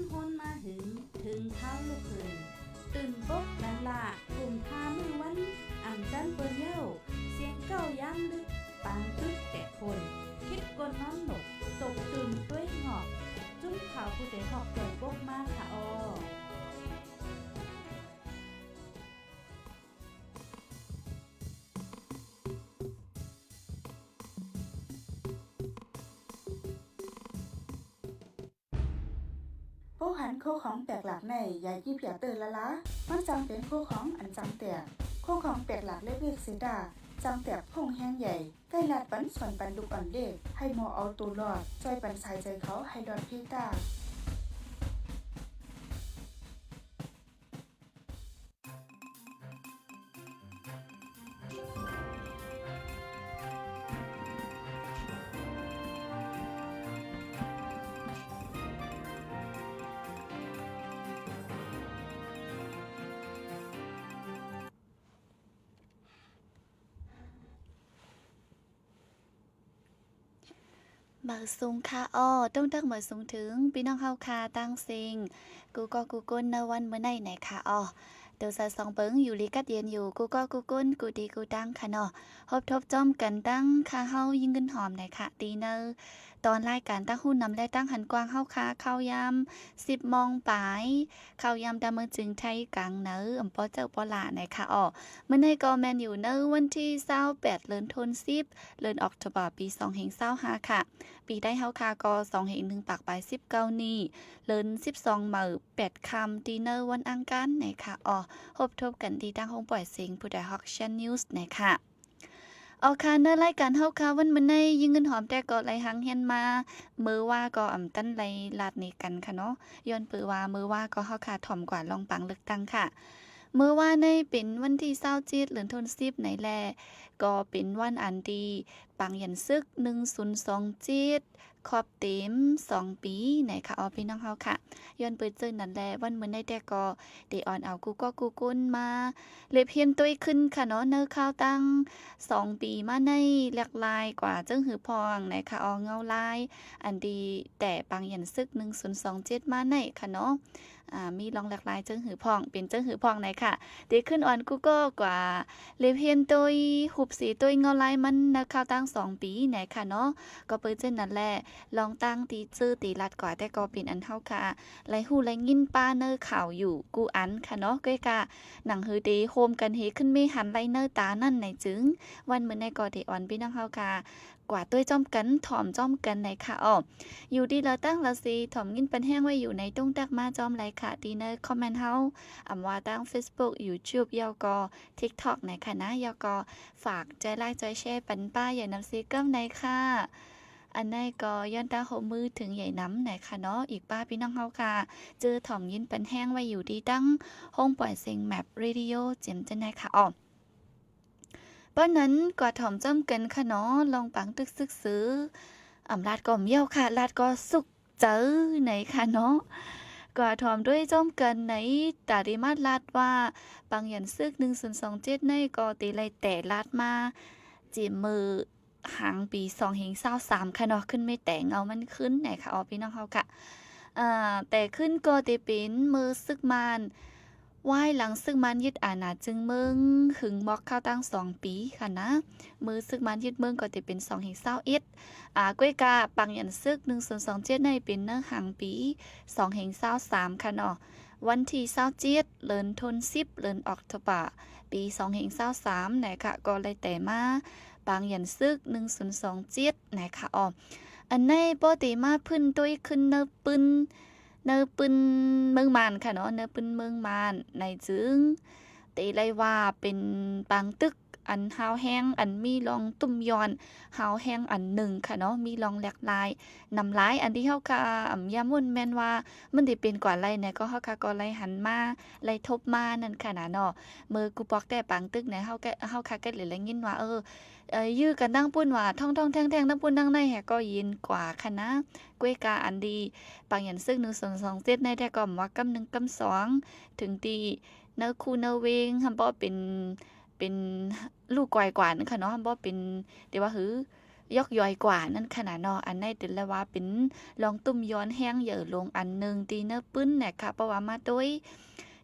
ນໂຮນມາຫຶງ ເຖິງຄາວລຸກຂຶ້ນ ຕື່ນປົກລັນລາ ກຸມພາມື້ວັນ ອຳຈັນເປີນເຍົາ ສຽງເກົ້າຍາມລຶກ ປາງຕຶກແຕກໂພນ ຄິດກົ້ນນອນໜົກ ຕົກຕື່ນຕົວງອກ ຈຸ້ມຂ່າວຜູ້ໃດຮອກ ເກີດປົກມາຄະອໍ. ໂພຫັນໂຄຂອງແປກຫຼາກໃນ ຢ່າຢິບຢ່າເຕີລະລາ ມັນຈັ່ງເປັນໂຄຂອງອັນຈັ່ງແຕກ ໂຄຂອງແປກຫຼາກເລັກໆເສດາ ຈັ່ງແຕກໂພງແຮງໃຫຍ່ ໃກ້ລາດປັນສ່ວນປັນລຸກອ່ອນເລກ ໃຫ້ໝໍເອົາໂຕລອດ ຊ່ອຍປັນສາຍໃຈເຂົາໃຫ້ລອດເພຕາ. ເໝີສູງຄະອໍ ຕົງຕັກເໝີສູງເຖິງພີ່ນ້ອງເຮົາຄະ ຕ່າງເສັງ ກູ່ກໍກູ່ກົ້ນ ໃນວັນມື້ໃນນະຄະອໍ. ໂຕຊາສອງເບິ່ງ ຢູ່ດີກັດເຢັນຢູ່ ກູ່ກໍກູ່ກົ້ນ ກູ່ທີ່ກູ່ຕ່າງຄະເນາະ. ພົບທົບພ້ອມກັນທັງຄະເຮົາ ຍິງເງິນຫອມນະຄະ ທີ່ໃນຕອນລາຍການ ຕາງຮູ້ນຳ ແລະ ຕາງຫັນກວ້າງເຮົາຄະ ຂ່າວຍາມສິບໂມງປາຍ ເຂົ້າຍາມຕາເມືອງເຈີງໄທກາງເໜືອ ອຳເພາະເຈົ້າປະຫຼານະຄະອໍ. ມື້ນີ້ກໍແມ່ນຢູ່ໃນວັນທີຊາວແປດ ເດືອນທີສິບ ເດືອນອອກໂທບາ ປີສອງພັນຊາວຫ້າຄະ. ປີໄທເຮົາຄະກໍສອງພັນໜຶ່ງປາຍສິບເກົ້ານີ້ ເດືອນສິບສອງເໝີແປດຄ່ຳ ທີ່ໃນວັນອັງຄານນະຄະອໍ. ພົບທົບກັນທີ່ທາງໂຮງປ່ອຍເສັງ ຜູ້ໃດຮອກ Shan News ນະຄະ. ເອົາຄະ ໃນລາຍການເຮົາຄະ ວັນມື້ໃນ ຍິງເງິນຫອມແຕ່ກໍໄດ້ຮັງຮຽນມາ ເມື່ອວາກໍອຳຕັນໄດ້ລາດນີ້ກັນຄະເນາະ ຍ້ອນເປີວ່າເມື່ອວາກໍເຮົາຄະຖ່ອມກວ່າລອງປັງເລືອກຕັ້ງຄະ. ເມື່ອວາໃນເປັນວັນທີຊາວເຈັດ ເດືອນທີສິບໃນແລ ກໍເປັນວັນອັນທີ່ປາງຢັນສຶກໜຶ່ງສູນສອງເຈັດ ຄອບເຕັມສອງປີນະຄະ ເອົາພີ່ນ້ອງເຮົາຄະ. ຍ້ອນເປີເຈີນັ້ນແລ ວັນມື້ໃນແຕ່ກໍໄດ້ອອນເອົາກູ່ກໍກູ່ກົ້ນມາເລັບຮຽນໂຕຍຂຶ້ນຄະເນາະ ໃນຂ່າວຕັ້ງສອງປີມາໃນ ຫຼາກຫຼາຍກວ່າເຈີງຫື່ອພອງນະຄະ ເອົາເງົາລາຍ ອັນທີ່ແຕ່ປາງຢັນສຶກໜຶ່ງສູນສອງເຈັດມາໃນຄະເນາະ. ອາ ມີລອງຫຼາກຫຼາຍເຈີງຫື່ອພອງ ເປັນເຈີງຫື່ອພອງນະຄະ ໄດ້ຂຶ້ນອອນກູ່ກໍກວ່າ ເລັບຮຽນໂຕຍ ຮູບສີໂຕຍ ເງົາລາຍມັນ ໃນຂ່າວຕັ້ງສອງປີນະຄະເນາະ. ກໍເປີເຊັ່ນນັ້ນແລ ລອງຕັ້ງທີ່ເຈີຕີລັດກວ່າ ແຕ່ກໍເປັນອັນເຮົາຄະໄດ້ຮູ້ໄດ້ຍິນປາໃນຂ່າວຢູ່ກູ່ອັນຄະເນາະ. ກ້ວຍກະໜັງຫືໄດ້ໂຮມກັນເຮຂຶ້ນເມຫັນໄດ້ໃນຕານັ້ນໃນຈຶ່ງ ວັນມື້ໃນກໍໄດ້ອອນພີ່ນ້ອງເຮົາຄະ ກວ່າໂຕຍຈ້ອມກັນ ຖ່ອມຈ້ອມກັນໃນຄະເອົາ. ຢູ່ດີລາວຕັ້ງລາວຊີ ຖ່ອມຍິນປັນແຮງໄວ້ຢູ່ໃນ ຕົງຕັກມາຈອມໄລຄະ ທີ່ໃນຄອມເມັນເຮົາ ອຳວ່າທາງ Facebook YouTube ແລ້ວກໍ TikTok ໃນຄະນະ ແລ້ວກໍຝາກໃຈໄລ ໃຈແຊປັນປ້າໃຫຍ່ນຳຊີກຳໃນຄະ. ອັນໃນກໍຍ້ອນຕາໂຮມມືເຖິງໃຫຍ່ນຳໃນຄະເນາະ ອີກປ້າພີ່ນ້ອງເຮົາຄະ ເຈີຖ່ອມຍິນປັນແຮງໄວ້ຢູ່ທີ່ຕັ້ງໂຮງປ່ອຍເສັງ Map Radio ເຈັມຈັ່ງໃດຄະເອົາ. ປານນັ້ນກວ່າຖ່ອມຈ້ອມກັນຄະເນາະ ລອງປັງຕຶກຊຶກຊື ອຳລາດກໍມຽວຄະ ລາດກໍສຸກເຈີໃນຄະເນາະ. ກວ່າຖ່ອມດ້ວຍຈ້ອມກັນໃນຕາເດມາດລາດວ່າ ປາງຢັນຊຶກໜຶ່ງສູນສອງເຈັດໃນກໍເຕໄລແຕ່ລາດມາ ເຈມເມີຫາງປີສອງເຮງຊາວສາມຄະເນາະ ຂຶ້ນເມແຕງເອົາມັນຂຶ້ນໃນຄະ ເອົາພີ່ນ້ອງເຮົາຄະ. ອາ ແຕ່ຂຶ້ນກໍເຕເປັນເມີຊຶກມານ ວາຍຫຼັງຊຶກມານຍຶດອານາຈຶ່ງເມືອງ ຫຶງມອກຄາວຕັ້ງສອງປີຄະນະ ເມີຊຶກມານຍຶດເມືອງກໍຈະເປັນສອງເຮງຊາວເອັດ ອາ ກ້ວຍກະປາງຢັນຊຶກໜຶ່ງສູນສອງເຈັດໃນເປັນໃນຫາງປີສອງເຮງຊາວສາມຄະເນາະ ວັນທີຊາວເຈັດ ເດືອນທີສິບ ເດືອນອອກໂທບາ ປີສອງເຮງຊາວສາມນະຄະ ກໍໄດ້ແຕ່ມາປາງຢັນຊຶກໜຶ່ງສູນສອງເຈັດນະຄະ ອອ ອັນໃນບໍ່ເຕມາພື້ນໂຕຍຂຶ້ນເນີບປຶ້ນ ເນີບປຶ້ນເມືອງມານຄະເນາະ ເນີບປຶ້ນເມືອງມານໃນຈຶ່ງ ເຕໄລວ່າເປັນປາງຕຶກອັນຮ້າວແຮງ ອັນມີລອງຕຸ້ມຍ້ອນຮ້າວແຮງອັນໜຶ່ງຄະເນາະ ມີລອງແຫຼກລາຍນຳລາຍ ອັນທີ່ເຮົາຄະ ອຳ ຢ້າມໝູນແມ່ນວ່າມັນໄດ້ເປັນກວ່າໄລແນ ກໍເຮົາຄະກໍໄລຫັນມາ ໄລທົບມານັ້ນຄະນະເນາະ ເມີກູປອກແຕ່ປາງຕຶກໃນ ເຮົາຄະ ເຮົາຄະກໍເລີຍໄດ້ຍິນວ່າ ເອີ ເອີ ຢື້ກັນທັງປຸ້ນວ່າ ທ້ອງໆແທ່ງໆທັງປຸ້ນທັງໃນແຮກໍເຢັນກວ່າຄະນະ ກ້ວຍກະອັນດີ ປາງຢັນຊຶກໜຶ່ງສອງສອງເຈັດໃນແທ້ກໍມາວ່າກຳໜຶ່ງກຳສອງ ເຖິງທີ່ເນີຄູເນີເວງ ຫຳບໍ່ເປັນ ເປັນລູກກວາຍກວານຄະເນາະ ຫຳບໍ່ເປັນ ເດວ່າຫື ຍອກຍ້ອຍກວ່ານັ້ນຂະໜາດເນາະ. ອັນໃນຖືໄດ້ວ່າເປັນລອງຕຸ້ມຍ້ອນແຮງໃຫຍ່ຫຼວງອັນໜຶ່ງທີ່ເນີບປຶ້ນແນະຄະ ເພາະວ່າມາໂຕຍ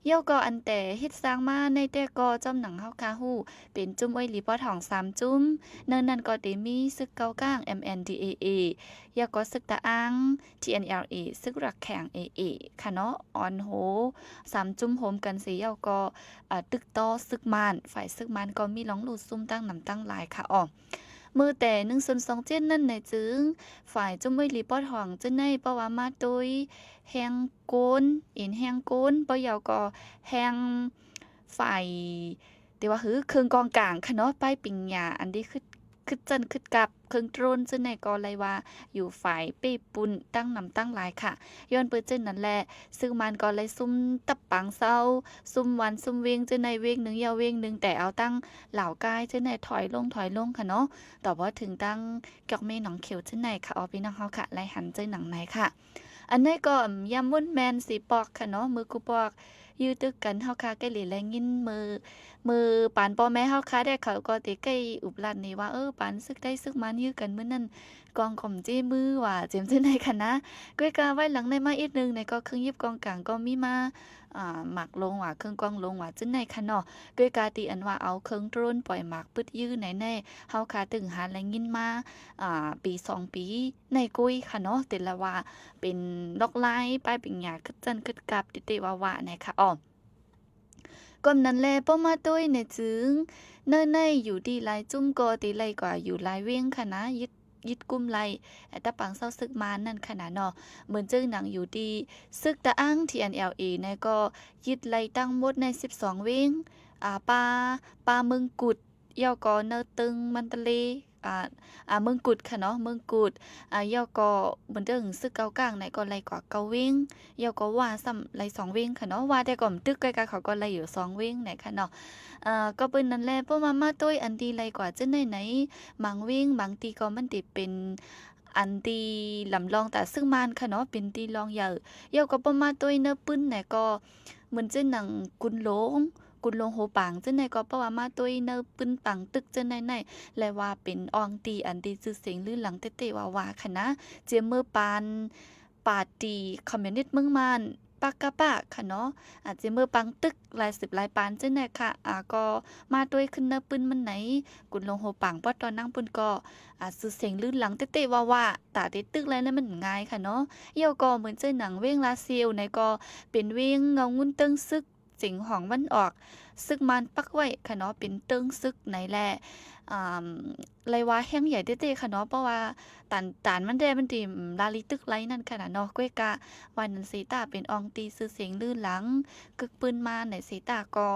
ແລ້ວກໍອັນແຕ່ເຮັດສ້າງມາໃນແຕ່ກໍ ຈອມໜັງເຮົາຄາຮູ້ ເປັນຈຸ້ມໂອຍຫຼີປອດຫອງສາມຈຸ້ມ. ໃນນັ້ນກໍໄດ້ມີຊຶກເກົາກາງ MNDAA ແລ້ວກໍຊຶກຕະອາງ TNLA ຊຶກຣັກແຂງ AA ຂະເນາະ ອອນໂຮ ສາມຈຸ້ມໂຮມກັນເສ ແລ້ວກໍ ອາ ຕຶກຕໍ່ຊຶກມານ. ຝ່າຍຊຶກມານກໍມີລອງລູດຊຸມຕັ້ງນຳຕັ້ງຫຼາຍຂະອອກ. ເມື່ອແຕ່ໜຶ່ງສູນສອງເຈັດນັ້ນນະ ຈຶ່ງ ຝ່າຍຈຸ້ມໂອຍຫຼີປອດຫອງຈະໃນ ເພາະວ່າມາໂຕຍແຮງໂກນ ເອັນແຮງໂກນ ບໍ່ຢາວກໍແຮງ ຝ່າຍ ແຕ່ວ່າຄືເຄື່ອງກອງກາງຂະເນາະ ປ້າຍປິງຍາ ອັນທີ່ຄຶດ ຄຶດຊັ້ນຄຶດກັບ ເຄື່ອງໂຕຣນ ຈະໃນກໍໄດ້ວ່າຢູ່ຝ່າຍເປ້ປຸ້ນຕັ້ງນຳຕັ້ງຫຼາຍຂະ. ຍ້ອນເປີເຊັ່ນນັ້ນແຫຼະ ຊຶກມານກໍໄດ້ຊຸມຕັບປາງເຊົາ ຊຸມວັນຊຸມເວງ ຈະໃນເວງໜຶ່ງຢ່າວເວງໜຶ່ງ ແຕ່ເອົາຕັ້ງລາວກາຍ ຈະໃນຖອຍລົງ ຖອຍລົງຂະເນາະ ຕໍ່ພໍເຖິງຕັ້ງກອກເມໜອງຂຽວ ຈະໃນຂະອອກ ພີ່ນ້ອງເຮົາຂະ ໄດ້ຫັນເຈີໜັງໃນຂະ. ອັນໃນກໍ ອາ ຢ້ຳວຸ້ນແມ່ນສີປອກຂະເນາະ ເມື່ອກູປອກ ຢື້ຕຶກກັນ ເຮົາຄາກໍເລີຍໄດ້ຍິນ ເມື່ອ ເມື່ອປານພໍ່ແມ່ເຮົາຄາແດ່ ເຂົາກໍເຕໄກ່ອຸບລັດນີ້ວ່າ ເອີ ປານຊຶກໄທຊຶກມານຢື້ກັນມື້ນັ້ນ ກອງກໍເຈມືວ່າ ເຈມຈັ່ງໃດຂະນະ. ກ້ວຍກາໄວ້ຫຼັງໃນມາອີກໜຶ່ງໃນກໍເຄື່ອງຢິບກອງກາງກໍມີມາ ອາ ໝາກລົງວ່າ ເຄື່ອງກອງລົງວ່າ ຈັ່ງໃດຂະເນາະ. ກ້ວຍກາທີ່ອັນວ່າເອົາເຄື່ອງໂຕຣນປ່ອຍໝາກປຶດຢື້ໃນແນ່ ເຮົາຄາຕຶງຫາໄດ້ຍິນມາ ອາ ປີສອງປີ ໃນກຸ້ຍຂະເນາະ ແຕ່ລະວ່າເປັນລອກລາຍ ປ້າຍປິງຍາ ຄຶດຊັ້ນຄຶດກັບ ເຕະໆວ່າໆ ນະຄະອອກ. ກໍນັ້ນແຫຼະ ພໍມາໂຕຍໃນຈຶງ ເນີໃນຢູ່ທີ່ຫຼາຍຈຸ້ມກໍເຕໄລ່ກວ່າຢູ່ຫຼາຍເວງຂະນະ ຍຶດ ຍຶດກຸ້ມໄລ່ ແລະ ຕະປາງເຊົາຊຶກມານນັ້ນຂະນະເນາະ. ເໝືອນເຈີໜັງຢູ່ທີ່ຊຶກຕະອາງ TNLA ໃນກໍຍຶດໄລ່ທັງໝົດໃນສິບສອງເວງ ອາ ປ່າ ປ່າເມືອງກຸດ ແລ້ວກໍເນີເຕີງມັນຕະເລ ອາ ອາ ເມືອງກຸດຂະເນາະ ເມືອງກຸດ ອາ ແລ້ວກໍເໝືອນເຖິງຊຶກເກົາກາງໃນກໍໄລ່ກວ່າເກົ້າເວງ ແລ້ວກໍວ່າຊ້ຳໄລ່ສອງເວງຂະເນາະ ວ່າແຕ່ກໍບໍ່ຕຶກ ກ້ວຍກາເຂົາກໍໄລ່ຢູ່ສອງເວງໃນຂະເນາະ. ອາ ກໍເປັນນັ້ນແຫຼະ ເພາະວ່າມາໂຕຍອັນທີ່ໄລ່ກວ່າຈະໃນໃນ ບາງເວງບາງທີ່ກໍມັນຕິເປັນອັນທີ່ລຳລອງຕາຊຶກມານຂະເນາະ ເປັນທີ່ລອງໃຫຍ່ ແລ້ວກໍພໍມາໂຕຍເນີປຶ້ນໃນກໍ ເໝືອນເຊັ່ນໜັງກຸນຫຼວງ ກຸນຫຼວງໂຮປາງ ຈັ່ງໃດກໍເພາະວ່າມາໂຕຍເນີປຶ້ນປາງຕຶກ ຈັ່ງໃດໃນ ແລະວ່າເປັນອ່ອງຕີອັນທີ່ຊື່ສຽງລືລືຫຼັງເຕະໆວ່າໆຂະນະ ຈຽມເມີປານປາຕີຄອມມູນິດເມືອງມານ ປະກະປະ ຂະເນາະ ອາ ຈຽມເມີປາງຕຶກຫຼາຍສິບຫຼາຍປານ ຈັ່ງໃດຂະ ອາ ກໍມາໂຕຍຂຶ້ນເນີປຶ້ນມັນໃນ ກຸນຫຼວງໂຮປາງ ປະຕອນນາງປຸ້ນກໍ ອາ ຊື່ສຽງລືລືຫຼັງເຕະໆວ່າໆ ຕາເຕະຕຶກໄລນັ້ນມັນງ່າຍຂະເນາະ. ແລ້ວກໍເໝືອນເຊັ່ນໜັງເວງລາຊຽວໃນກໍເປັນເວງເງົາງຸ່ນເຕີງຊຶກ ເສັງຫອງວັນອອກ ຊຶກມານປັກໄວ້ຂະເນາະ ເປັນເຕີງຊຶກໃນແລະ ອາ ໄລວ່າແຮງໃຫຍ່ເຕະໆຂະເນາະ ເພາະວ່າຕານ ຕານມັນແດ່ມັນຕິລາລີຕຶກໄລນັ້ນຂະນະເນາະ. ກ້ວຍກາວ່ານັ້ນເສຕາເປັນອ່ອງຕີຊື່ສຽງລືລືຫຼັງ ກຶກປືນມາໃນເສຕາກໍ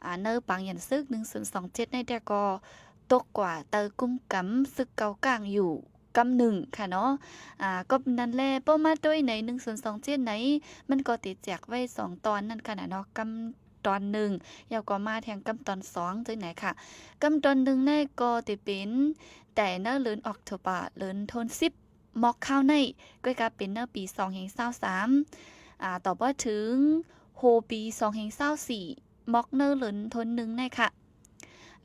ອາ ເນີປາງຢັນຊຶກໜຶ່ງສູນສອງເຈັດໃນແຕ່ກໍຕົກກວ່າເຕີກຸ້ມກຳຊຶກເກົາກາງຢູ່ ກຳໜຶ່ງຂະເນາະ. ອາ ກໍນັ້ນແຫຼະ ພໍມາໂຕຍໃນໜຶ່ງສູນສອງເຈັດໃນ ມັນກໍເຕະແຈກໄວ້ສອງຕອນນັ້ນຂະນະເນາະ ກຳຕອນໜຶ່ງ ແລ້ວກໍມາແທງກຳຕອນສອງຈັ່ງໃດຂະ. ກຳຕອນໜຶ່ງໃນກໍເຕະເປັນແຕ່ໃນເດືອນອອກໂທບາ ເດືອນທົນສິບ ໝອກຄາວໃນ ກໍກະເປັນໃນປີສອງເຮງຊາວສາມ ອາ ຕໍ່ມາເຖິງໂຮປີສອງເຮງຊາວສີ່ ໝອກໃນເດືອນທົນໜຶ່ງໃນຂະ.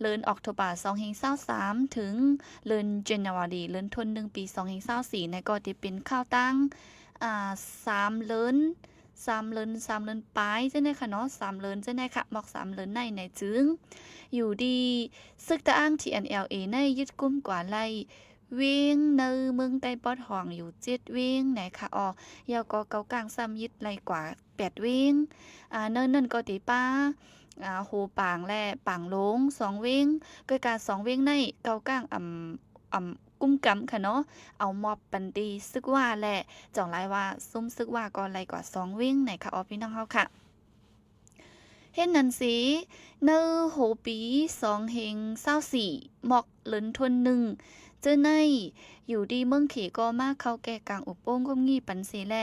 ເດືອນອອກໂທບາສອງເຮງຊາວສາມ ເຖິງເດືອນເຈນນາວາຣີ ເດືອນທົນໜຶ່ງປີສອງເຮງຊາວສີ່ໃນກໍຈະເປັນຄາວຕັ້ງ ອາ ສາມເດືອນ ສາມເດືອນ ສາມເດືອນປາຍຈັ່ງໃດຂະເນາະ ສາມເດືອນຈັ່ງໃດຂະ ໝອກສາມເດືອນໃນ ໃນຈຶງ ຢູ່ດີຊຶກຕະອາງ ທີເອັນແອລເອ ໃນຍຶດກຸ້ມກວ່າໄລ່ ເວງໃນເມືອງໃຕ້ປອດຫອງຢູ່ເຈັດເວງໃນຂະອອກ ແລ້ວກໍເກົາກາງຊ້ຳຍຶດໄລ່ກວ່າແປດເວງ ອາ ໃນນັ້ນກໍເຕປາ ອາ ໂຮປາງ ແລະ ປາງຫຼວງສອງເວງ ກໍກາສອງເວງໃນເກົາກາງອຳ ອຳ ກຸ້ມກຳຂະເນາະ ເອົາມອບປັນຕີຊຶກຫວ້າ ແລະ ຈອງລາຍວ່າຊຸມຊຶກຫວ້າກໍໄລ່ກວ່າສອງເວງໃນຂະອອກ ພີ່ນ້ອງເຮົາຂະ. ເຮັດນັ້ນເສ ໃນໂຮປີສອງເຮງຊາວສີ່ ໝອກເດືອນທົນໜຶ່ງ ເຈີໃນ ຢູ່ທີ່ເມືອງເຂກໍມາເຂົ້າແກ່ກາງອົບໂອ້ງົບງີ້ປັນເສແລ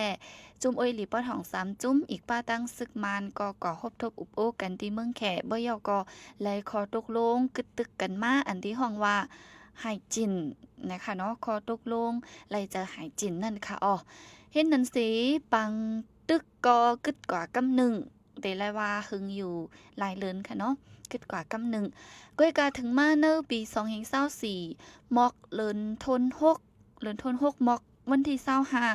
ຈຸ້ມໂອຍຫຼີປອດຫອງສາມຈຸ້ມ ອີກປະທັງຊຶກມານກໍ ກໍຮົບທົບອົບໂອ້ກັນທີ່ເມືອງແຂ ບໍ່ຢາວກໍໄລ່ຂໍ້ຕົກລົງກຶດຕຶກກັນມາ ອັນທີ່ຮ້ອງວ່າຫາຍຈິນນະຄະເນາະ ຂໍ້ຕົກລົງໄລ່ຈາກຫາຍຈິນນັ້ນຄະອອກ. ເຮັດນັ້ນເສ ປາງຕຶກກໍກຶດກວ່າກຳໜຶ່ງ ເຕໄລ່ວ່າເຫິງຢູ່ຫຼາຍເດືອນຂະເນາະ ຄິດກວ່າກຳໜຶ່ງ. ກ້ວຍກາເຖິງມາໃນປີສອງພັນຊາວສີ່ ມັອກເດືອນທວນຫົກ ເດືອນທວນຫົກ ມັອກວັນທີຊາວຫ້າ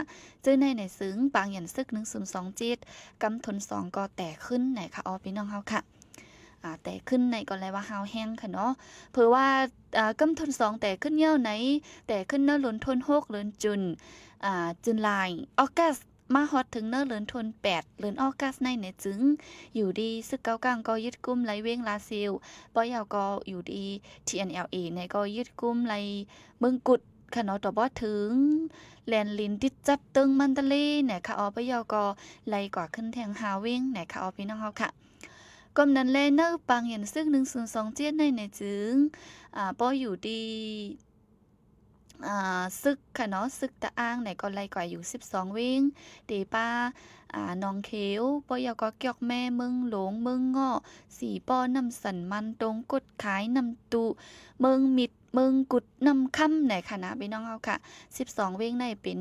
ເຈີໃນໃນເຊິ່ງປາງຫຍັນເສິກໜຶ່ງສູນສອງເຈັດ ກຳທວນສອງກໍແຕກຂຶ້ນນະຄະ ອໍ ພີ່ນ້ອງເຮົາຄະ. ອາ ແຕກຂຶ້ນໃນກໍແລວ່າຮ້າວແຮງຄະເນາະ ເພາະວ່າ ອາ ກຳທວນສອງແຕກຂຶ້ນຍາວໃນ ແຕກຂຶ້ນໃນເດືອນທວນຫົກ ເດືອນຈູນ ອາ ຈູນລາຍ ອອກັສ ມາຮອດເຖິງໃນເດືອນທວນແປດ ເດືອນອອກັສໃນໃນຈຶ່ງ ຢູ່ດີເສິກເກົ້າກ້າງກໍຍຶດກຸມໄລເວງລາຊິວ ປະເຍົາກໍຢູ່ດີ ທີເອັນແອລເອ ໃນກໍຍຶດກຸມໄລເມືອງກຸດຄະເນາະ ຕະບອດເຖິງແລນລິນຕິດຈັບເຕີງມັນຕະເລນະຄະ ອໍ ປະເຍົາກໍໄລກວ່າຂຶ້ນແທງຫ້າເວງນະຄະ ອໍ ພີ່ນ້ອງເຮົາຄະ. ກຳນັ້ນແລ ໃນປາງຫຍັນເສິກໜຶ່ງສູນສອງເຈັດໃນໃນຈຶ່ງ ອາ ປະຢູ່ດີ ອາ ເສິກຄະເນາະ ເສິກຕະອາງໃນກໍໄລກວ່າຢູ່ສິບສອງເວງ ເດປາ ອາ ໜອງເຂວ ປະເຍົາກໍກຽກແມ່ ເມືອງຫຼົງ ເມືອງເງາະ ສີປໍ້ ນ້ຳສັນ ມັນຕົງ ກົດຂາຍ ນ້ຳຕຸ ເມືອງມິດ ເມືອງກຸດ ນ້ຳຄຳ ໃນຄະນະພີ່ນ້ອງເຮົາຄະ ສິບສອງເວງໃນເປັນ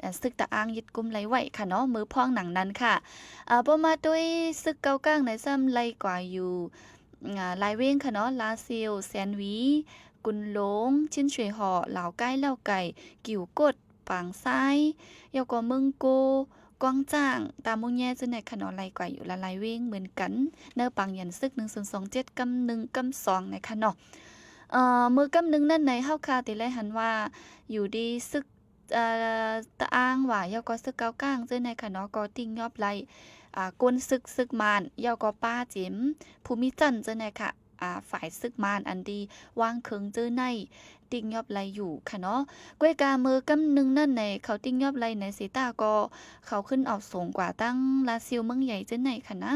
ເອີ ເສິກຕະອາງຍຶດກຸມໄລໄວ້ຄະເນາະ ເມື່ອພ້ອງໜັງນັ້ນຄະ. ອາ ພໍມາໂຕຍເສິກເກົ້າກ້າງໃນຊ້ຳໄລກວ່າຢູ່ ອາ ຫຼາຍເວງຄະເນາະ ລາຊິວ ແສນຫວີ ກຸນຫຼົງ ຊິນສວຍຫໍ່ ລາວໃຕ້ ລາວໄກ່ ກິວກົດ ປາງຊາຍ ແລ້ວກໍເມືອງໂກ ກວາງຈາງ ຕາມຸງແຍ ເຊິ່ງໃນຄະເນາະ ໄລກວ່າຢູ່ຫຼາຍໆເວງເໝືອນກັນ ໃນປາງຫຍັນເສິກໜຶ່ງສູນສອງເຈັດ ກຳໜຶ່ງ ກຳສອງໃນຄະເນາະ. ເອີ ເມື່ອກຳໜຶ່ງນັ້ນໃນ ເຮົາຄາຕິໄລຫັນວ່າ ຢູ່ດີເສິກ ເອີ ຕະອາງວ່າ ແລ້ວກໍເສິກເກົ້າກ້າງເຊິ່ງໃນຄະເນາະ ກໍຕິງຍອບໄລ ອາ ກົນເສິກ ເສິກມານ ແລ້ວກໍປ້າເຈັມ ພູມິຈັນ ເຊິ່ງໃນຄະ ອາ ຝ່າຍເສິກມານອັນດີວາງເຄິ່ງເຈີໃນ ຕິງຍອບໄລຢູ່ຄະເນາະ. ກ້ວຍກາເມື່ອກຳໜຶ່ງນັ້ນໃນ ເຂົາຕິງຍອບໄລໃນເຊຕາກໍ ເຂົາຂຶ້ນເອົາສູງກວ່າຕັ້ງລາຊິວເມືອງໃຫຍ່ເຈີໃນຄະນະ.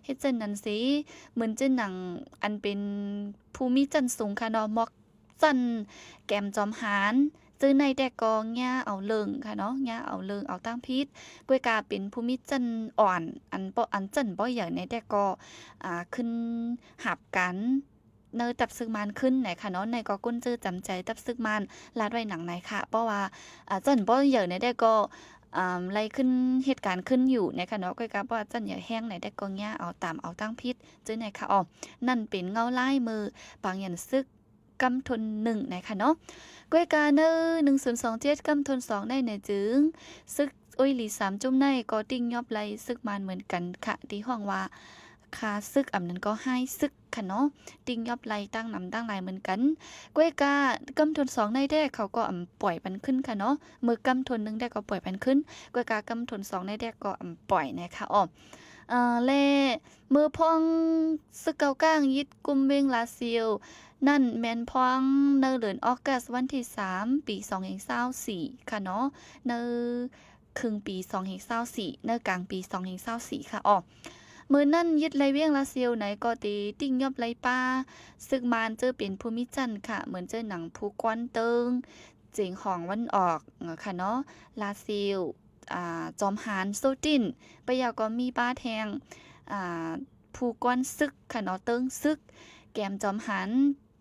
ເຮັດເຊັ່ນນັ້ນເສ ເໝືອນເຈີໜັງ ອັນເປັນພູມິຈັນສູງຄະເນາະ ໝອກ ຊັ້ນແກມຈອມຫານ ເຈີໃນແຕ່ກໍຫຍ້າເອົາເລີງຄະເນາະ ຫຍ້າເອົາເລີງ ເອົາຕາມຜິດ ກ້ວຍກາເປັນພູມິຈັນອ່ອນ ອັນບໍ່ ອັນຈັນບໍ່ໃຫຍ່ໃນແຕ່ກໍ ອາ ຂຶ້ນຮັບການໃນຕັບເສິກມານຂຶ້ນໃນຄະເນາະ ໃນກໍກົ້ນເຈີຈຳໃຈຕັບເສິກມານລາດໄວ້ໜັງໃນຄະ ເພາະວ່າ ອາ ຈັນບໍ່ໃຫຍ່ໃນແຕ່ກໍ ອາ ໄລ່ຂຶ້ນເຮັດການຂຶ້ນຢູ່ໃນຄະເນາະ ກ້ວຍກາເພາະວ່າຈັນໃຫຍ່ແຮງໃນແຕ່ກໍຫຍ້າເອົາຕາມເອົາຕາມຜິດເຈີໃນຄະ ອໍ ນັ້ນເປັນເງົາລາຍເມື່ອປາງຫຍັນເສິກ ກຳທົນໜຶ່ງໃນຄະເນາະ ກ້ວຍກາເນີ ໜຶ່ງສູນສອງເຈັດ ກຳທົນສອງໃນໃນຈຶ່ງ ເສິກໂອຍຫຼີສາມຈຸ້ມໃນກໍຕິງຍອບໄລເສິກມານເໝືອນກັນຄະ ທີ່ຮ້ອງວ່າ ຄາເສິກ ອຳນັ້ນກໍຮ້າຍເສິກຄະເນາະ ຕິງຍອບໄລຕັ້ງນຳຕັ້ງຫຼາຍເໝືອນກັນ ກ້ວຍກາກຳທົນສອງໃນແທ້ເຂົາກໍອຳປ່ອຍປັນຂຶ້ນຄະເນາະ ເມື່ອກຳທົນໜຶ່ງແທ້ກໍປ່ອຍປັນຂຶ້ນ ກ້ວຍກາກຳທົນສອງໃນແທ້ກໍອຳປ່ອຍນະຄະ ອໍ ເອີ ແລະ ເມື່ອພວກເສິກເກົ້າກ້າງຍຶດກຸມເວງລາຊິວນັ້ນ ແມ່ນພວກໃນເດືອນອອກກັສວັນທີສາມ ປີສອງພັນຊາວສີ່ຄະເນາະ ໃນເຄິ່ງປີສອງພັນຊາວສີ່ ໃນກາງປີສອງພັນຊາວສີ່ຄະ ອໍ ເມື່ອນັ້ນຍຶດໄລເວງລາຊິວໃນກໍເຕຕິງຍອບໄລປ່າເສິກມານເຈີເປັນພູມິຈັນຄະ ເໝືອນເຈີໜັງພູກວນເຕີງ ເຈັງຫອງວັນອອກຄະເນາະ ລາຊິວ ອາ ຈອມຫານໂຊຕິນ ປະເຍົາກໍມີປ້າແທງ ອາ ພູກວນເສິກຄະເນາະ ເຕີງເສິກ ແກມຈອມຫານ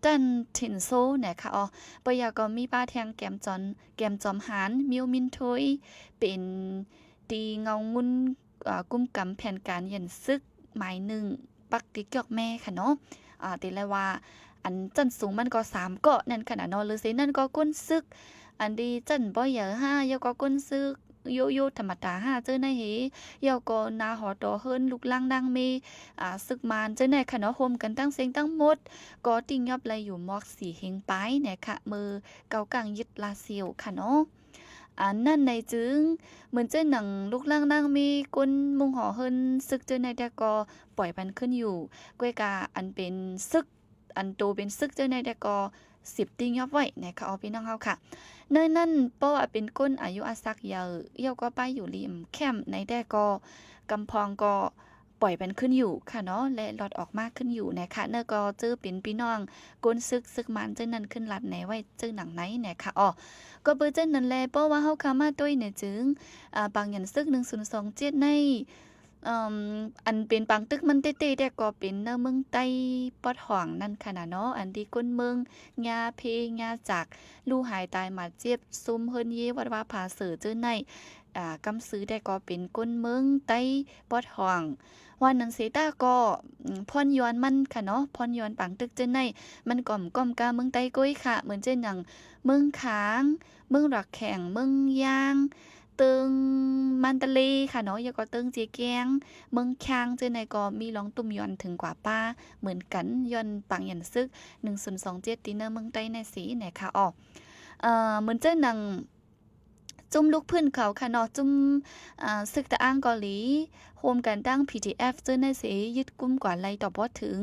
ຕັນທິນໂຊ ນະຄະ ອໍ ປະເຍົາກໍມີປ້າແທງແກມຈອນ ແກມຈອມຫານ ມິວມິນໂທຍ ເປັນຕີເງົາງຸ່ນ ອາ ກຸມກຳແຜນການຢັນເສິກໝາຍໜຶ່ງ ປັກຕິກຽວແມ່ຄະເນາະ ອາ ຕິລະວ່າ ອັນຊັ້ນສູງມັນກໍສາມເກາະນັ້ນຂະນະເນາະ ຫຼືເສນັ້ນກໍກົ້ນເສິກ ອັນດີຈັ່ນບໍ່ໃຫຍ່ຫ້າ ແລ້ວກໍກົ້ນເສິກໂຍໂຍທຳມະດາຫ້າ ເຈີໃນເຮ ແລ້ວກໍນາຫໍຕໍ່ເຮີນ ລູກລ້າງນາງເມ ອາ ເສິກມານ ເຈີໃນຂະເນາະ ໂຮມກັນທັງເສັງທັງໝົດ ກໍຕິງຍອບໄລຢູ່ໝອກສີ່ເຮງປາຍນະຄະ ເມື່ອເກົາກາງຍຶດລາຊິວຂະເນາະ. ອັນນັ້ນໃນຈຶ່ງ ເໝືອນເຈີໜັງລູກລ້າງນາງເມ ກົ້ນມຸງຫໍເຮີນເສິກເຈີໃນແຕ່ກໍປ່ອຍພັນຂຶ້ນຢູ່ ກ້ວຍກາອັນເປັນເສິກ ອັນໂຕເປັນເສິກເຈີໃນແຕ່ກໍສິບຕິງຍອບໄວ້ນະຄະ ອອ ພີ່ນ້ອງເຮົາຄະ. ໃນນັ້ນ ເພາະວ່າເປັນກົ້ນອາຍຸອາສັກເຍົາ ແລ້ວກໍໄປຢູ່ລິມແຄມໃນແຕ່ກໍ ກຳພອງກໍ ປ່ອຍເພິ່ນຂຶ້ນຢູ່ຄະເນາະ ແລະ ລອດອອກມາຂຶ້ນຢູ່ນະຄະ ເນີກໍຈື່ເປັນພີ່ນ້ອງກົ້ນເສິກ ເສິກມານເຈີນັ້ນຂຶ້ນລັດແນໄວ້ເຈີໜັງໃນນະຄະ ອໍ. ກໍເປີເຈີນັ້ນແລ ເພາະວ່າເຮົາຄາມາໂຕຍໃນຈຶ່ງ ອາ ປາງຫຍັນເສິກໜຶ່ງສູນສອງເຈັດໃນ ເອີ່ມ ອັນເປັນປາງຕຶກມັນເຕໆ ແຕ່ກໍເປັນໃນເມືອງໃຕ້ປອດຫ້ອງນັ້ນຂະນະເນາະ ອັນທີ່ກົ້ນເມືອງ ຍາເພ ຍາຈັກ ລູກຫາຍຕາຍໝາດເຈັບ ຊຸມເຮີນເຢ ວັດວາຜາເສີ ເຈີໃນ ອາ ກຳຊື່ແຕ່ກໍເປັນຄົນເມືອງໃຕ້ປອດຫ້ອງ. ວ່ານັ້ນເສຍຕາກໍ ອືມ ພອນຢອນມັນຄະເນາະ, ພອນຢອນປາງຕຶກເຈີໃນ ມັນກໍບໍ່ກ້ອມກາເມືອງໃຕ້ກ້ອຍຄະ, ເໝືອນເຊັ່ນຫຍັງ ເມືອງຂາງ, ເມືອງຣາກແຂ່ງ, ເມືອງຢາງ, ເຕີງມານຕະເລຄະເນາະ, ແລ້ວກໍເຕີງເຈແກງ, ເມືອງຂາງເຈີໃນກໍມີລອງຕຸ່ມຢອນເຖິງກວ່າປ່າເໝືອນກັນ, ຍ້ອນປາງຢັນສຶກໜຶ່ງສູນສອງເຈັດ ທີ່ເໜືອເມືອງໃຕ້ແນ່ເສແນ່ຄະ. ເອີ ເໝືອນເຊັ່ນຫຍັງ ຈຸ່ມລູກພື້ນເຂົາຄະເນາະ, ຈຸ່ມ ອາ ສຶກຕະອ້າງເກົາຫຼີ ໂຮມກັນຕັ້ງ ພີທີເອັຟ ເຈີໃນເສ ຍຶດກຸມກວ່າໄລຕໍ່ບໍ່ເຖິງ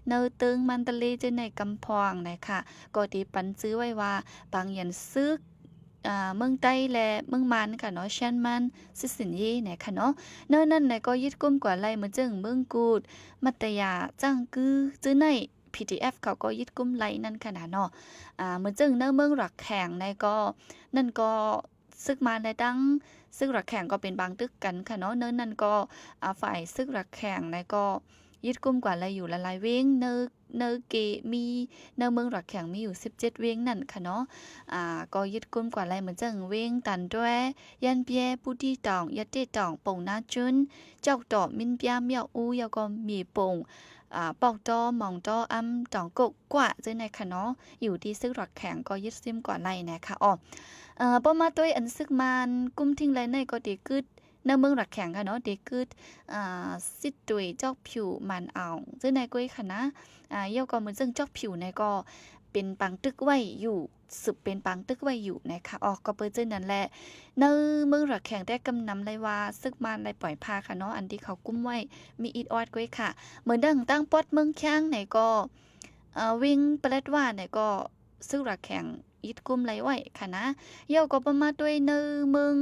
ເນີເຕີງມັນຕະເລເຈີໃນກຳພອງນະຄະ, ກໍໄດ້ປັນຊື່ໄວ້ວ່າ ປາງຢັນສຶກ ອາ ເມືອງໃຕ້ ແລະ ເມືອງມານຄະເນາະ, ແຊນມານ ຊິຊິນເຢ ນະຄະເນາະ. ເນີນັ້ນນະກໍຍຶດກຸມກວ່າໄລ ເໝືອນເຊິ່ງເມືອງກູດ, ມັດຕະຍາ, ຈ້າງກື ເຈີໃນ ພີທີເອັຟ ເຂົາກໍຍຶດກຸມໄລນັ້ນຄະນະເນາະ. ອາ ເໝືອນເຊິ່ງເນີເມືອງຣາກແຂ່ງໃນກໍ ນັ້ນກໍ ຊຶກມານ ແລະ ຕັ້ງຊຶກຣາກແຂ່ງກໍເປັນປາງຕຶກກັນຄະເນາະ. ເນີນັ້ນກໍ ອາ ຝ່າຍຊຶກຣາກແຂ່ງໃນກໍຍຶດກຸມກວ່າໄລຢູ່ຫຼາຍໆເວງ, ເນີ ເນີເກມີ ເນີເມືອງຣາກແຂ່ງມີຢູ່ສິບເຈັດເວງນັ້ນຄະເນາະ. ອາ ກໍຍຶດກຸມກວ່າໄລ ເໝືອນເຊິ່ງເວງຕັນແດ, ຢານເປຍ, ປູຕີຕອງ, ຢາເຕຕອງ, ປົງນາຈຸນ, ຈອກຕໍ, ມິນປຽ, ມຽວອູ, ແລ້ວກໍເມປົງ, ອາ ປອກຕໍ, ມອງຕໍ, ອຳຕອງກົກ ກວາເຈີໃນຄະເນາະ, ຢູ່ທີ່ຊຶກຣາກແຂ່ງກໍຍຶດຊິມກວ່າໄລນະຄະ. ອໍ ເອີ ພໍມາໂຕຍອັນຊຶກມານກຸມທິງໄລໃນກໍເຕກຶດ ເນີເມືອງຣາກແຂ່ງຄະເນາະ, ເຕກຶດ ອາ ຊິດໂຕຍ ຈອກຜິວ, ມານອອງ ເຈີໃນກ້ວຍຄະນະ. ອາ ແລ້ວກໍເໝືອນເຊິ່ງຈອກຜິວໃນກໍເປັນປາງຕຶກໄວ້ຢູ່ ສືບເປັນປາງຕຶກໄວ້ຢູ່ນະຄະ. ອໍ ກໍເປີເຈີນັ້ນແຫຼະ ເນີເມືອງຣາກແຂ່ງແຕ່ກຳນຳໄລວ່າ ຊຶກມານໄລປ່ອຍພາຄະເນາະ, ອັນທີ່ເຂົາກຸມໄວ້ມີອິດອອດກ້ວຍຄະ. ເໝືອນດັ່ງຕາງປອດເມືອງຂຽງໃນກໍ ເອີ ເວງປະແລັດວ່າໃນກໍ ຊຶກຣາກແຂ່ງຍຶດກຸມໄລໄວ້ຄະນະ. ແລ້ວກໍປະມາໂຕຍເນີເມືອງ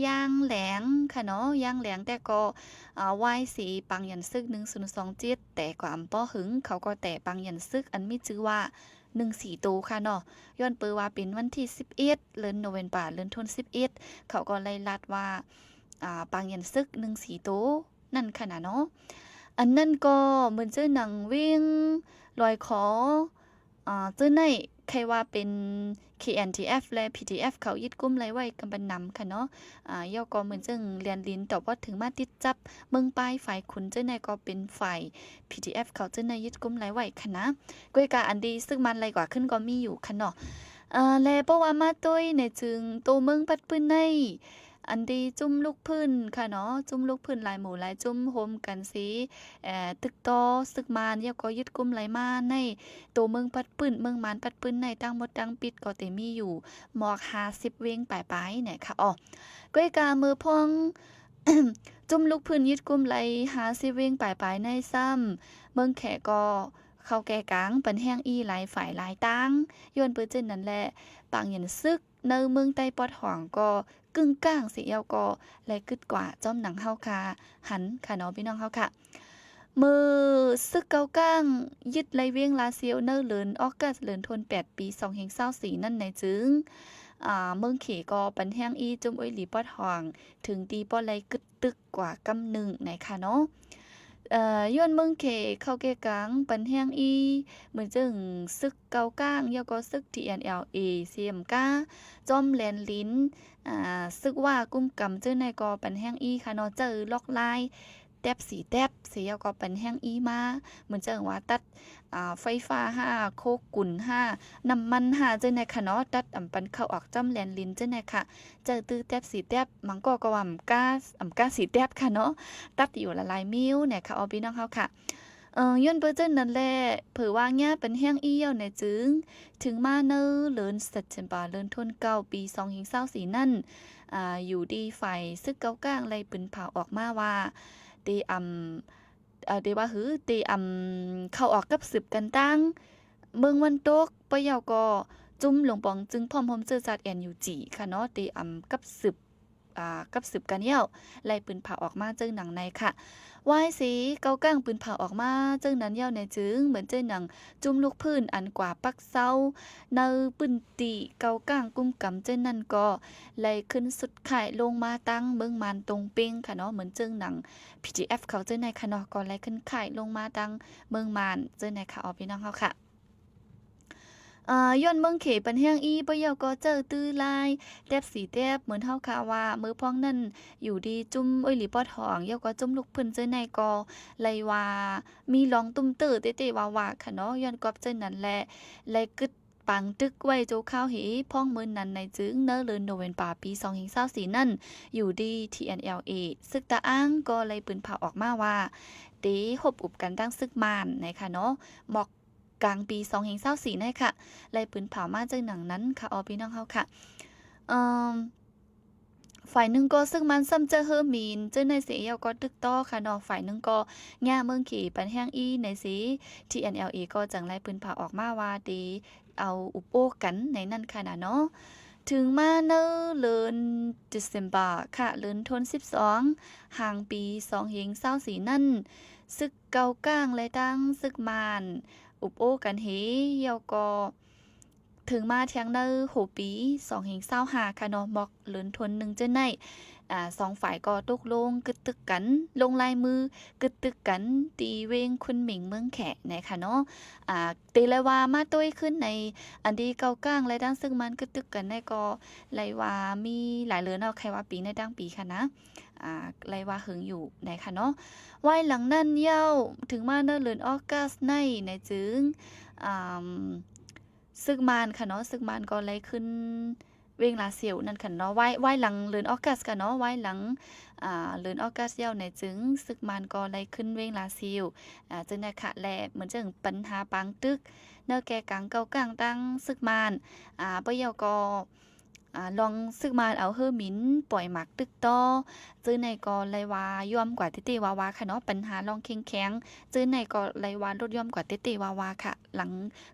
ຢາງແຫຼງຄະເນາະ, ຢາງແຫຼງແຕ່ກໍ ອາ ວາຍເສປາງຢັນຊຶກໜຶ່ງສູນສອງເຈັດ ແຕ່ກໍອຳບໍ່ຫຶງ ເຂົາກໍແຕ່ປາງຢັນຊຶກອັນມີຊື່ວ່າ ໜຶ່ງສີ່ໂຕຄະເນາະ, ຍ້ອນເປີວ່າເປັນວັນທີສິບເອັດ ເດືອນໂນເວັມເບີ ເດືອນທວນສິບເອັດ ເຂົາກໍໄດ້ລັດວ່າ ອາ ປາງຢັນຊຶກໜຶ່ງສີ່ໂຕ ນັ້ນຄະນະເນາະ. ອັນນັ້ນກໍເໝືອນເຈີໜັງເວງລອຍຄໍ ອາ ເຈີໃນ ໃຄວ່າເປັນ ເຄ ເອັນ ທີ ເອັຟ ແລະ ພີ ທີ ເອັຟ ເຂົາຍຶດກຸມໄລໄວ້ກຳບັນນຳຄະເນາະ. ອາ ແລ້ວກໍເໝືອນເຈີແລນລິນ ຕອບວ່າເຖິງມາຕິດຈັບເມືອງປາຍຝາຍຂຸນເຈີໃນ ກໍເປັນຝ່າຍ ພີ ທີ ເອັຟ ເຂົາເຈີໃນຍຶດກຸມໄລໄວ້ຄະນະ. ກ້ວຍກາອັນດີຊຶກມານໄລກວ່າຂຶ້ນກໍມີຢູ່ຄະເນາະ. ອາ ແລະ ເພາະວ່າມາໂຕຍໃນຈຶ່ງໂຕເມືອງປັດປືນໃນ ອັນທີ່ຈຸ່ມລູກພື້ນຄະເນາະ, ຈຸ່ມລູກພື້ນຫຼາຍໝູ່ຫຼາຍຈຸ່ມໂຮມກັນຊິ ເອີ່ ຕຶກຕໍ່ຊຶກມານ ແລ້ວກໍຍຶດກຸມໄລມາໃນໂຕເມືອງປັດປືນ, ເມືອງມານປັດປືນໃນ ທັງໝົດທັງປິດກໍເຕັມມີຢູ່ໝອກຫ້າສິບເວງປາຍໆ ແນ່ຄະ. ອໍ ກ້ວຍກາເມື່ອພອງ ຈຸ່ມລູກພື້ນຍຶດກຸມໄລຫ້າສິບເວງປາຍໆໃນຊ້ຳ ເມືອງແຂກໍເຂົ້າແກ່ກາງ ປັນແຮງອີ່ຫຼາຍຝ່າຍຫຼາຍຕ່າງ ຍ້ອນເປີເຈີນັ້ນແຫຼະ ປາງຢັນຊຶກ ໃນເມືອງໃຕ້ປອດຫ້ອງກໍກຶ້ງກ້າງເສຍແລ້ວກໍ ແລະ ກຶດກວ່າ ຈ້ອມໜັງເຮົາຄາຫັນຄະເນາະ ພີ່ນ້ອງເຮົາຄະ. ເມື່ອຊຶກເກົາກ້າງຍຶດໄລວຽງລາຊຽວ ໃນເດືອນອອກກັສ ເດືອນທວນແປດ ປີສອງພັນຊາວສີ່ນັ້ນໃນຈຶ່ງ ອາ ເມືອງເຂກໍປັນແຮງອີ່ຈຸ່ມໂອຍຫຼີປອດຫ້ອງ ເຖິງທີ່ບໍ່ໄລກຶດຕຶກກວ່າກຳໜຶ່ງໃນຄະເນາະ. ເອີ ຍ້ອນເມືອງເຂເຂົ້າແກ່ກາງ ປັນແຮງອີ່ ເໝືອນເຊິ່ງຊຶກເກົາກ້າງ ແລ້ວກໍຊຶກ ທີ ເອັນ ແອລ ເອ ເຊມກາ ຈອມແລນລິນ ອາ ຊຶກວ່າກຸມກຳເຈີໃນກໍປັນແຮງອີ່ຄະເນາະ ເຈີລອກລາຍ ແຕັບສີແຕັບເສຍແລ້ວກໍປັນແຮງອີ່ມາ ເໝືອນເຊິ່ງວ່າຕັດ ອາ ໄຟຟ້າຫ້າ ໂຄກຸນຫ້າ ນ້ຳມັນຫ້າເຈີໃນຄະເນາະ ຕັດອຳປັນເຂົ້າອອກຈອມແລນລິນເຈີໃນຄະ ເຈີຕື້ແຕັບສີແຕັບ ມັງກໍກໍວ່າອຳກາ ອຳກາສີແຕັບຄະເນາະ ຕັດຢູ່ຫຼາຍໆມິວແນ່ຄະ ອອ ພີ່ນ້ອງເຮົາຄະ. ເອີ ຍ້ອນເປີເຈີນັ້ນແຫຼະ ເຜີວ່າຫຍ້າປັນແຮງອີ່ເຍົາໃນຈຶ່ງ ເຖິງມາໃນເດືອນເຊັບເທັມເບີ ເດືອນທວນເກົ້າ ປີສອງພັນຊາວສີ່ນັ້ນ ອາ ຢູ່ທີ່ຝ່າຍຊຶກເກົາກ້າງໄລປືນເຜົາອອກມາວ່າ ເຕອຳ ເອີ ເຕວ່າ ຫື ເຕອຳເຂົ້າອອກກັບສືບກັນຕັ້ງເມືອງວັນຕົກ ປະເຍົາກໍຈຸ່ມຫຼວງປອງຈຶ່ງພ້ອມໂຮມເຈີຊາດ ແອນ ຢູ ຈີ ຄະເນາະ ເຕອຳກັບສືບ ອາ ກັບສືບກັນເຍົາ ໄລປືນເຜົາອອກມາເຈີໜັງໃນຄະ. ວາຍເສເກົາກ້າງປືນເຜົາອອກມາເຈີໜັງເຍົາໃນຈຶ່ງ ເໝືອນເຈີໜັງ ຈຸ່ມລູກພື້ນອັນກວ່າປັກເຊົາໃນພື້ນທີ່ເກົາກ້າງກຸມກຳເຈີນັ້ນກໍ ໄລຂຶ້ນສຸດຄ້າຍລົງມາຕັ້ງເມືອງມານຕົງເປັງຄະເນາະ ເໝືອນເຈີໜັງ ພີ ທີ ເອັຟ ເຂົາເຈີໃນຄະເນາະ ກໍໄລຂຶ້ນຄ້າຍລົງມາຕັ້ງເມືອງມານເຈີໃນຄະ ອອ ພີ່ນ້ອງເຮົາຄະ. ເອີ ຍ້ອນເມືອງເຂປັນແຮງອີ່ ປະເຍົາກໍເຈີຕື້ລາຍແຕັບສີແຕັບ ເໝືອນເຮົາຄາວ່າ ເມື່ອພອງນັ້ນຢູ່ດີຈຸ່ມໂອຍຫຼີປອດຫ້ອງ ເຍົາກໍຈຸ່ມລູກພື້ນເຈີໃນກໍໄລວ່າມີລອງຕຸ້ມເຕີເຕໆວ່າໆ ຄະເນາະ. ຍ້ອນກອບເຈີນັ້ນແລະ ໄລກຶດ ປາງຕຶກໄວ້ຊົ່ວຄາວເຫ ພອງເມີນນັ້ນໃນຈຶ່ງ ເນີເດືອນໂນເວັມປາປີສອງພັນຊາວສີ່ນັ້ນ ຢູ່ດີ ທີເອັນແອລເອ ຊຶກຕະອາງກໍໄດ້ປືນເຜົາອອກມາວ່າ ເຕຮົບອຸບກັນຕັ້ງຊຶກມານໃນຄະເນາະ ໝອກກາງປີສອງພັນຊາວສີ່ໃນຄະ ໄດ້ປືນເຜົາມາເຈີໜັງນັ້ນຄະ ອອ ພີ່ນ້ອງເຮົາຄະ ເອີ ຝ່າຍໜຶ່ງກໍຊຶກມານຊ້ຳເຈີເຮີມິນ ເຈີໃນເສ ແລ້ວກໍຕຶກຕໍ່ຄະເນາະ ຝ່າຍໜຶ່ງກໍຫຍ້າເມືອງເຂປັນແຮງອີ່ໃນເສ ທີເອັນແອລເອ ກໍຈັ່ງໄດ້ປືນເຜົາອອກມາວ່າ ເຕເອົາອຸບໂອ້ກັນໃນນັ້ນຄະນະເນາະ. ເຖິງມາເນີເດືອນເດເຊັມບາຄະ ເດືອນທົນສິບສອງ ຫາງປີສອງພັນຊາວສີ່ນັ້ນ ຊຶກເກົາກາງ ແລະ ທັງຊຶກມານອຸບໂອ້ກັນເຫ ແລ້ວກໍ ເຖິງມາທຽງໃນຫົວປີສອງພັນຊາວຫ້າຄະເນາະ ໝອກເດືອນທົນໜຶ່ງເຈີໃນ ອາ ສອງຝ່າຍກໍຕົກລົງກຶດຕຶກກັນ ລົງລາຍມືກຶດຕຶກກັນ ທີ່ເວງຄຸນໝິງເມືອງແຂໃນຄະເນາະ ອາ ເຕໄລວ່າມາໂຕ້ຍຂຶ້ນໃນ ອັນທີ່ເກົາກາງ ແລະ ທັງຊຶກມານກຶດຕຶກກັນໃນກໍໄລວ່າມີຫຼາຍເດືອນເນາະ ໃຄວ່າປີໃນຕັ້ງປີຄະນະ ອາ ໄລວ່າເຫິງຢູ່ໃນຄະເນາະ. ວາຍຫຼັງນັ້ນເຍົາ ເຖິງມາເນີເດືອນອອກັສໃນ ໃນຈຶ່ງ ອາ ຊຶກມານຄະເນາະ ຊຶກມານກໍໄດ້ຂຶ້ນເວງລາຊຽວນັ້ນຄະເນາະ ວາຍ ວາຍຫຼັງເດືອນອອກັສຄະເນາະ ວາຍຫຼັງ ອາ ເດືອນອອກັສແລ້ວໃນຈຶ່ງ ຊຶກມານກໍໄດ້ຂຶ້ນເວງລາຊຽວ ອາ ເຈີໃນຄະ ແລະ ເໝືອນຈັ່ງປັນຫາປາງຕຶກ ເນີແກ່ກາງເກົາກາງຕັ້ງຊຶກມານ ອາ ປະເຍົາກໍ ອາ ລອງຊຶກມານເອົາເຮີມິນປ່ອຍໝາກຕຶກຕໍ່ ເຈີໃນກໍໄລວ່າຢ້ວມກວ່າເຕໆວ່າໆຄະເນາະ ປັນຫາລອງແຂງໆ ເຈີໃນກໍໄລວ່າລົດຢ່ອນກວ່າເຕໆວ່າໆຄະ ຫຼັງ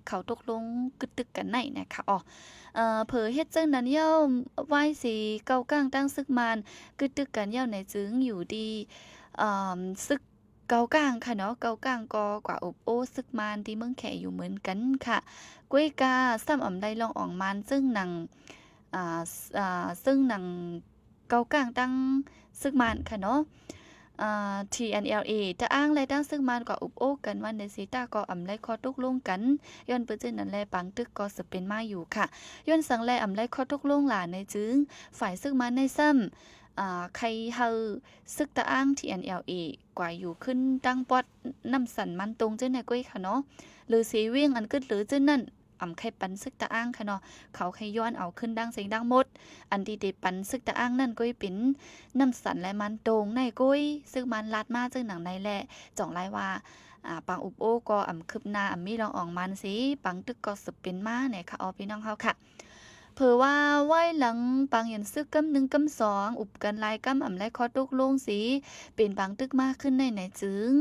ເຂົາຕົກລົງກຶດຕຶກກັນໃນນະຄະ ອໍ ເອີ ເຜີເຮັດຈັ່ງນັ້ນເຍົາ ວາຍເສເກົາກາງຕັ້ງຊຶກມານກຶດຕຶກກັນເຍົາໃນຈຶ່ງ ຢູ່ດີ ເອີ ຊຶກເກົາກາງຄະເນາະ ເກົາກາງກໍກວ່າອົບໂອ້ຊຶກມານທີ່ເມືອງແຂຢູ່ເໝືອນກັນຄະ ກວຍກາຊ້ຳອຳໄລລອງອອງມານເຊິ່ງໜັງ ອາ ອາ ເຊິ່ງໜັງເກົາກາງຕັ້ງຊຶກມານຄະເນາະ ອາ ທີເອັນແອລເອ ຕະອາງ ແລະ ຕັ້ງຊຶກມານກວ່າອົບໂອ້ກັນວ່າໃນເສ ຕາກໍອຳໄລຂໍ້ຕົກລົງກັນ ຍ້ອນເປັນເຊັ່ນນັ້ນແລະ ປາງຕຶກກໍສືບເປັນມາຢູ່ຄະ ຍ້ອນສັງແລອຳໄລຂໍ້ຕົກລົງຫຼາໃນຈຶ່ງ ຝ່າຍຊຶກມານໃນຊ້ຳ ອາ ໄຄເຮີຊຶກຕະອາງ ທີເອັນແອລເອ ກວ່າຢູ່ຂຶ້ນຕັ້ງປອດນ້ຳສັນມັນຕົງເຈີໃນກວຍຄະເນາະ ຫຼືເສວຽງອັນກຶດເຫຼືອເຈີນັ້ນ ອຳໄຄປັນຊຶກຕະອາງຄະເນາະ ເຂົາໄຄຍ້ອນເອົາຂຶ້ນດັ່ງເສັງດັ່ງໝົດ ອັນທີ່ເຕປັນຊຶກຕະອາງນັ້ນກວຍເປັນນ້ຳສັນ ແລະ ມັນຕົງໃນກວຍ ຊຶກມານລາດມາເຈີໜັງໃນແລະ ຈ່ອງລາຍວ່າ ອາ ປາງອຸບໂອ້ກໍອຳຄືບໜ້າ ອຳມີລອງອອງມານເສ ປາງຕຶກກໍສືບເປັນມາໃນຄະ ອອ ພີ່ນ້ອງເຮົາຄະ. ເຜີວ່າວາຍຫຼັງປາງຢັນຊຶກກຳໜຶ່ງກຳສອງ ອຸບກັນຫຼາຍກຳ ອຳໄລຂໍ້ຕົກລົງເສ ເປັນປາງຕຶກມາຂຶ້ນໃນໃນຈຶ່ງ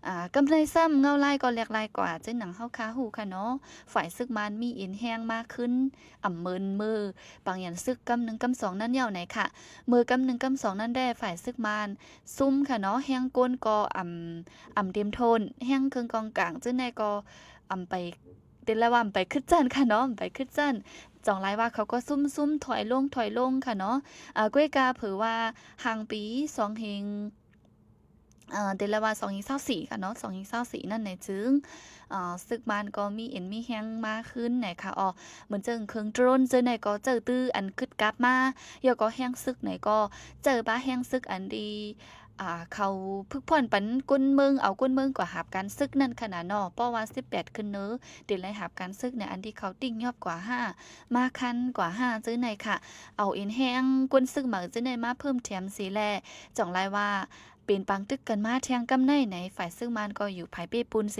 ອາ ກຳໃນຊ້ຳເງົາລາຍກໍແຫຼກຫຼາຍກວ່າ ເຊັ່ນໜັງເຮົາຄາຮູ້ຄະເນາະ ຝ່າຍຊຶກມານມີເອັນແຮງມາຂຶ້ນ ອຳເມີນເມີປາງຢັນຊຶກກຳໜຶ່ງກຳສອງນັ້ນເຍົາໃນຄະ ເມີກຳໜຶ່ງກຳສອງນັ້ນແດ່ ຝ່າຍຊຶກມານຊຸ່ມຄະເນາະ ແຮງກົນກໍອຳ ອຳເຕັມໂທນ ແຮງເຄິ່ງກອງກາງເຈີໃນກໍອຳໄປ ເປັນລະວ່າອຳໄປຂຶ້ນຊັ້ນຄະເນາະ ອຳໄປຂຶ້ນຊັ້ນ ຈ່ອງລາຍວ່າເຂົາກໍຊຸ່ມໆ ຖອຍລົງ ຖອຍລົງຄະເນາະ ອາ ກວຍກາເຜີວ່າຫາງປີສອງເຮງ ເອີ ເດລະວ່າສອງເຮງຊາວສີ່ຄະເນາະ ສອງເຮງຊາວສີ່ນັ້ນໃນຈຶ່ງ ອາ ຊຶກມານກໍມີເອັນມີແຮງມາຂຶ້ນໃນຄະ ອໍ ເໝືອນເຊິ່ງເຄື່ອງໂດຣນເຈີໃນກໍເຈີຕື້ອັນກຶດກັບມາ ແລ້ວກໍແຮງຊຶກໃນກໍເຈີບາແຮງຊຶກອັນດີ ອາ ເຂົາຝຶກຜ່ອນປັນຄົນເມືອງ ເອົາຄົນເມືອງກວ່າຮັບການຊຶກນັ້ນຄະນະເນາະ ເພາະວ່າສິບແປດຂຶ້ນເນີ ເດໄລຮັບການຊຶກໃນອັນທີ່ເຂົາຕິງຍອບກວ່າຫ້າ ມາຄັນກວ່າຫ້າເຈີໃນຄະ ເອົາເອັນແຮງຄົນຊຶກໃໝ່ເຈີໃນມາເພີ່ມແຖມເສແລ ຈ່ອງລາຍວ່າ ເປັນປາງຕຶກກັນມາແທງກຳໃນ ໃນຝ່າຍຊຶກມານກໍຢູ່ພາຍເປ້ປຸນເສ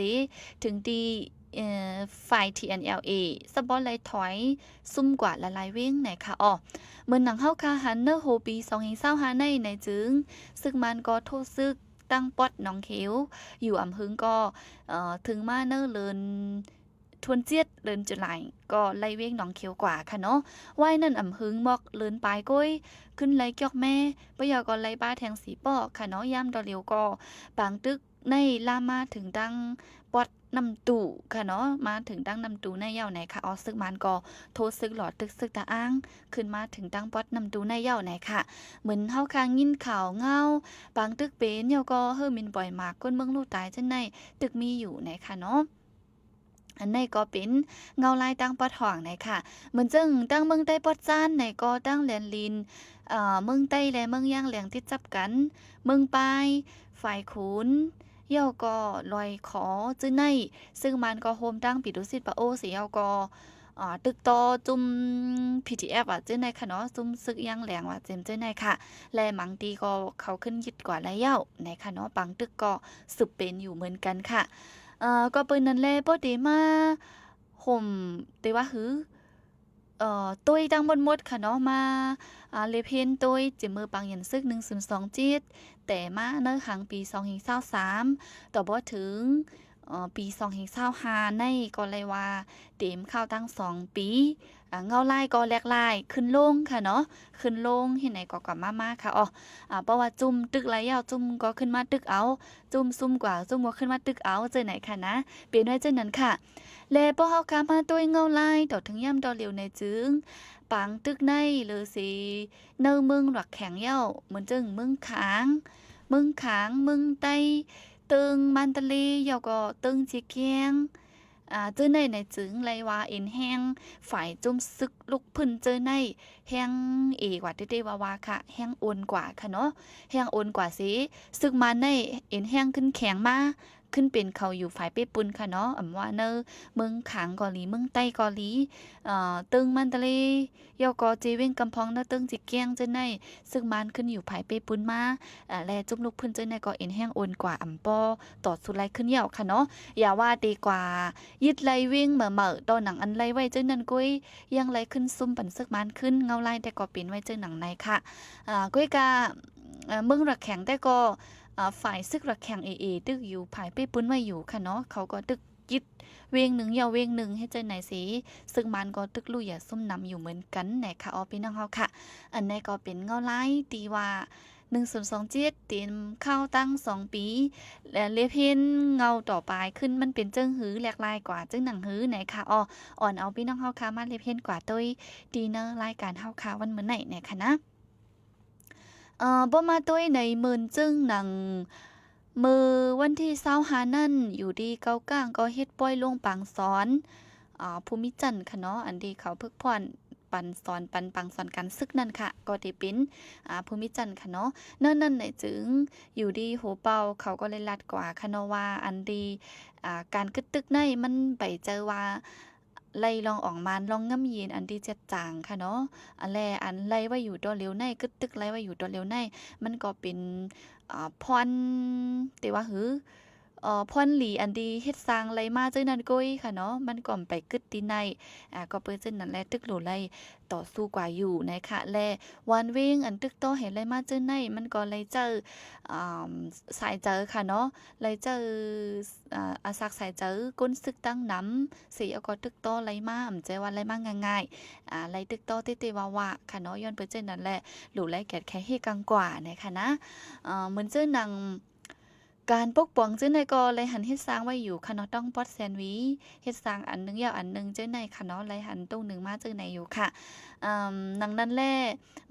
ເຖິງທີ່ ເອີ ຝ່າຍ ທີເອັນແອລເອ ສະບອດໄລຖອຍຊຸ່ມກວ່າລະລາຍເວງໃນຄະ ອໍ ເໝືອນໜັງເຮົາຄາຫັນເນີໂຮປີສອງເຮງຊາວຫ້າໃນໃນຈຶ່ງ ຊຶກມານກໍໂທຊຶກ ຕັ້ງປອດໜອງເຂວ ຢູ່ອຳເພີງກໍ ເອີ ເຖິງມາເນີເດີນ ທວນເຈັດເດີນຈຸລາຍ ກໍໄລ່ເວງໜອງເຂວກວ່າຄະເນາະ ວາຍນັ້ນອຳເພີງໝອກເດີນປາຍໂກ້ຍ ຂຶ້ນໄລ່ຈອກແມ່ ປະເຍົາກໍໄລ່ປາແທງສີປອກຄະເນາະ ຍາມຕໍ່ຫຼຽວກໍປາງຕຶກໃນລາມມາເຖິງຕັ້ງປອດນ້ຳຕູຄະເນາະ ມາເຖິງຕັ້ງນ້ຳຕູໃນເຍົາໃນຄະ ອໍ ຊຶກມານກໍໂທຊຶກຫຼໍ່ຕຶກຊຶກຕະອາງ ຂຶ້ນມາເຖິງຕັ້ງປອດນ້ຳຕູໃນເຍົາໃນຄະ ເໝືອນເຮົາຄາຍິນຂ່າວເງົາ ປາງຕຶກເປັນເຍົາກໍເຮີມິນປ່ອຍໝາກ ຄົນເມືອງໂລຕາຍເຊັ່ນໃນຕຶກມີຢູ່ໃນຄະເນາະ. ອັນນີ້ກໍເປັນເງົາລາຍທາງປອດຫ້ອງນະຄະ. ເໝືອນເຊິ່ງທາງເມືອງໃຕ້ປອດຊານນະ ກໍທາງແລນລິນ ເອີ ເມືອງໃຕ້ ແລະ ເມືອງຢາງແຫຼງຕິດຈັບກັນ, ເມືອງປາຍ, ຝາຍຂຸນ ແລ້ວກໍລອຍຂໍ ຈື່ໄດ້. ຊຶ່ງມັນກໍໂຮມທັງປີໂຕຊິດປາໂອ ແລ້ວກໍ ອາ ຕຶກຕໍ່ຈຸ້ມ ພີທີເອັຟ ອາ ຈື່ໄດ້ຄະເນາະ, ຈຸ້ມຊຶກຢາງແຫຼງວ່າເຈັນຈື່ໄດ້ຄະ ແລະ ບາງຕີກໍເຂົາຂຶ້ນຍຶດກວ່າແລ້ວນະຄະເນາະ, ບາງຕຶກກໍສືບເປັນຢູ່ເໝືອນກັນຄະ. ເອີ ກໍເປັນນັ້ນແຫຼະ ບໍ່ໄດ້ມາໂຮມ ແຕ່ວ່າຄື ເອີ ໂຕຍທັງໝົດໆຄະເນາະ, ມາ ອາ ເລັບເຫັນໂຕຍຈາກເມື່ອປາງຢັນຊຶກໜຶ່ງສູນສອງເຈັດ ແຕ່ມາໃນຫາງປີສອງພັນຊາວສາມ ຕໍ່ບໍ່ເຖິງ ເອີ ປີສອງພັນຊາວຫ້າໃນ ກໍເລີຍວ່າເຕັມເຂົ້າທັງສອງປີ. ອາ ເງົາລາຍກໍແຫຼກຫຼາຍຂຶ້ນລົງຄະເນາະ, ຂຶ້ນລົງເຮັດໃດກໍກັບມາມາຄະ. ອໍ ອາ ເພາະວ່າຈຸ້ມຕຶກລະຍາວ ຈຸ້ມກໍຂຶ້ນມາຕຶກເອົາ, ຈຸ້ມຊຸມກວ່າ ຈຸ້ມກໍຂຶ້ນມາຕຶກເອົາ ຈັ່ງໃດຄະນະ, ເປັນໄວ້ຈັ່ງນັ້ນຄະ. ແລະ ພວກເຮົາຄະມາໂຕຍເງົາລາຍຕໍ່ເຖິງຍາມຕໍ່ຫຼຽວໃນ ຈຶ່ງປາງຕຶກໃນເລີເສ ໃນເມືອງຫຼັກແຂງແລ້ວ ເໝືອນເຊິ່ງເມືອງຂາງ ເມືອງຂາງ ເມືອງໃຕ້ ເຕີງມານຕາເລ ແລ້ວກໍເຕີງເຊກຽງ ອາ ເຈີໃນໃນຈຶ່ງໄລ່ວ່າເອັນແຮງ ຝ່າຍຈຸ້ມຊຶກລຸກຂຶ້ນເຈີໃນແຮງເອກວ່າເຕເຕວ່າວ່າຄະ ແຮງອ່ອນກວ່າຄະເນາະ, ແຮງອ່ອນກວ່າເສ ຊຶກມານໃນເອັນແຮງຂຶ້ນແຂງມາ ຂຶ້ນເປັນເຂົາຢູ່ຝ່າຍເປ້ປຸນຄະເນາະ, ອຳວ່າໃນເມືອງຂາງກໍດີ ເມືອງໃຕ້ກໍດີ ເອີ ເຕີງມານຕາເລ ແລ້ວກໍເຈວຽງກຳພອງ ໃນເຕີງເຈແກ້ງເຈີໃນ ຊຶກມານຂຶ້ນຢູ່ຝ່າຍເປ້ປຸນມາ ແລະ ຈຸ້ມລຸກຂຶ້ນເຈີໃນກໍເອັນແຮງອ່ອນກວ່າ ອຳບໍ່ຕໍ່ສູ້ໄລ່ຂຶ້ນແລ້ວຄະເນາະ. ຢ່າວ່າແຕ່ກວ່າຍຶດໄລ່ວຽງເໝີໆ ຕໍ່ໜັງອັນໄລ່ໄວ້ເຈີນັ້ນກ້ວຍ ຍັງໄລ່ຂຶ້ນຊຸມປັນຊຶກມານຂຶ້ນ ເງົາລາຍແຕ່ກໍເປັນໄວ້ເຈີໜັງໃນຄະ. ອາ ກ້ວຍກະ ເອີ ເມືອງຫຼັກແຂງແຕ່ກໍ ອາ ຝ່າຍຊຶກຫຼັກແຂງເອເອ ຕຶກຢູ່ຝ່າຍເປ້ປຸນໄວ້ຢູ່ຄະເນາະ, ເຂົາກໍຕຶກ ຍຶດວຽງໜຶ່ງ ເຍົາວຽງໜຶ່ງ ເຮັດຈັ່ງໃດເສ ຊຶກມານກໍຕຶກລຸຍຢາຊຸມນຳຢູ່ເໝືອນກັນນະຄະ ອອ ພີ່ນ້ອງເຮົາຄະ. ອັນນີ້ກໍເປັນເງົາລາຍທີ່ວ່າ ໜຶ່ງສູນສອງເຈັດ ເຕັມເຂົ້າຕັ້ງສອງປີ ແລະ ເລັບເຫັນເງົາຕໍ່ໄປຂຶ້ນ ມັນເປັນຈັ່ງຫື ແຫຼກຫຼາຍກວ່າຈັ່ງໜັງຫືນະຄະ ອອ ອອນເອົາພີ່ນ້ອງເຮົາຄະ ມາເລັບເຫັນກວ່າໂຕຍ ທີ່ໃນລາຍການເຮົາຄະ ວັນມື້ນີ້ນະຄະນະ. ເອີ ບໍ່ມາໂຕຍໃນເມີນເຈິງໜັງ ເມື່ອວັນທີຊາວຫ້ານັ້ນ ຢູ່ທີ່ເກົາກາງກໍເຮັດປ່ອຍລົງປາງສອນ ອາ ພູມິຈັນຄະເນາະ, ອັນທີ່ເຂົາຝຶກຜ່ອນປັນສອນ ປັນປາງສອນການຊຶກນັ້ນຄະ ກໍໄດ້ເປັນ ອາ ພູມິຈັນຄະເນາະ. ໃນນັ້ນໃນຈຶ່ງ ຢູ່ທີ່ໂຮເປົ່າ ເຂົາກໍໄດ້ລັດກວ່າຄະເນາະວ່າ ອັນທີ່ ອາ ການກຶດຕຶກໃນ ມັນໄປເຈີວ່າ ໄລ່ລອງອອງມານ ລອງງາມເຢັນອັນທີ່ຈຽດຈາງຄະເນາະ ແລະ ອັນໄລ່ໄວ້ຢູ່ຕໍ່ຫຼຽວໃນ ກຶດຕຶກໄລ່ໄວ້ຢູ່ຕໍ່ຫຼຽວໃນ ມັນກໍເປັນ ອາ ພອນ ແຕ່ວ່າຫື ເອີ ພອນຫຼີອັນທີ່ເຮັດສ້າງໄລ່ມາເຈີນັ້ນກ້ວຍຄະເນາະ ມັນກໍໄປກຶດຕິໃນ ອາ ກໍເປັນເຊັ່ນນັ້ນແຫຼະ ຕຶກຫຼູໄລ່ຕໍ່ສູ້ກວ່າຢູ່ນະຄະ ແລະ ວານເວງອັນຕຶກຕໍ່ໃຫ້ໄລ່ມາເຈີໃນ ມັນກໍໄລ່ເຈີ ອາ ສາຍເຈີຄະເນາະ ໄລ່ເຈີ ອາ ອາສັກສາຍເຈີ ກົນຊຶກຕັ້ງນຳ ເສຍກໍຕຶກຕໍ່ໄລ່ມາ ອຳເຈີວ່າໄລ່ມາງ່າຍໆ ອາ ໄລ່ຕຶກຕໍ່ເຕເຕວ່າໆຄະເນາະ ຍ້ອນເປັນເຊັ່ນນັ້ນແຫຼະ ຫຼູໄລ່ແກດແຄເຮກາງກວ່ານະຄະນະ. ເອີ ເໝືອນເຊັ່ນໜັງ ການປົກປ້ອງເຈີໃນກໍໄລ່ຫັນເຮັດສ້າງໄວ້ຢູ່ຄະເນາະ ຕ້ອງປອດແຊນຫວີ ເຮັດສ້າງອັນໜຶ່ງແລ້ວອັນໜຶ່ງເຈີໃນຄະເນາະ ໄລ່ຫັນຕົງໜຶ່ງມາເຈີໃນຢູ່ຄະ. ອາ ໜັງນັ້ນແຫຼະ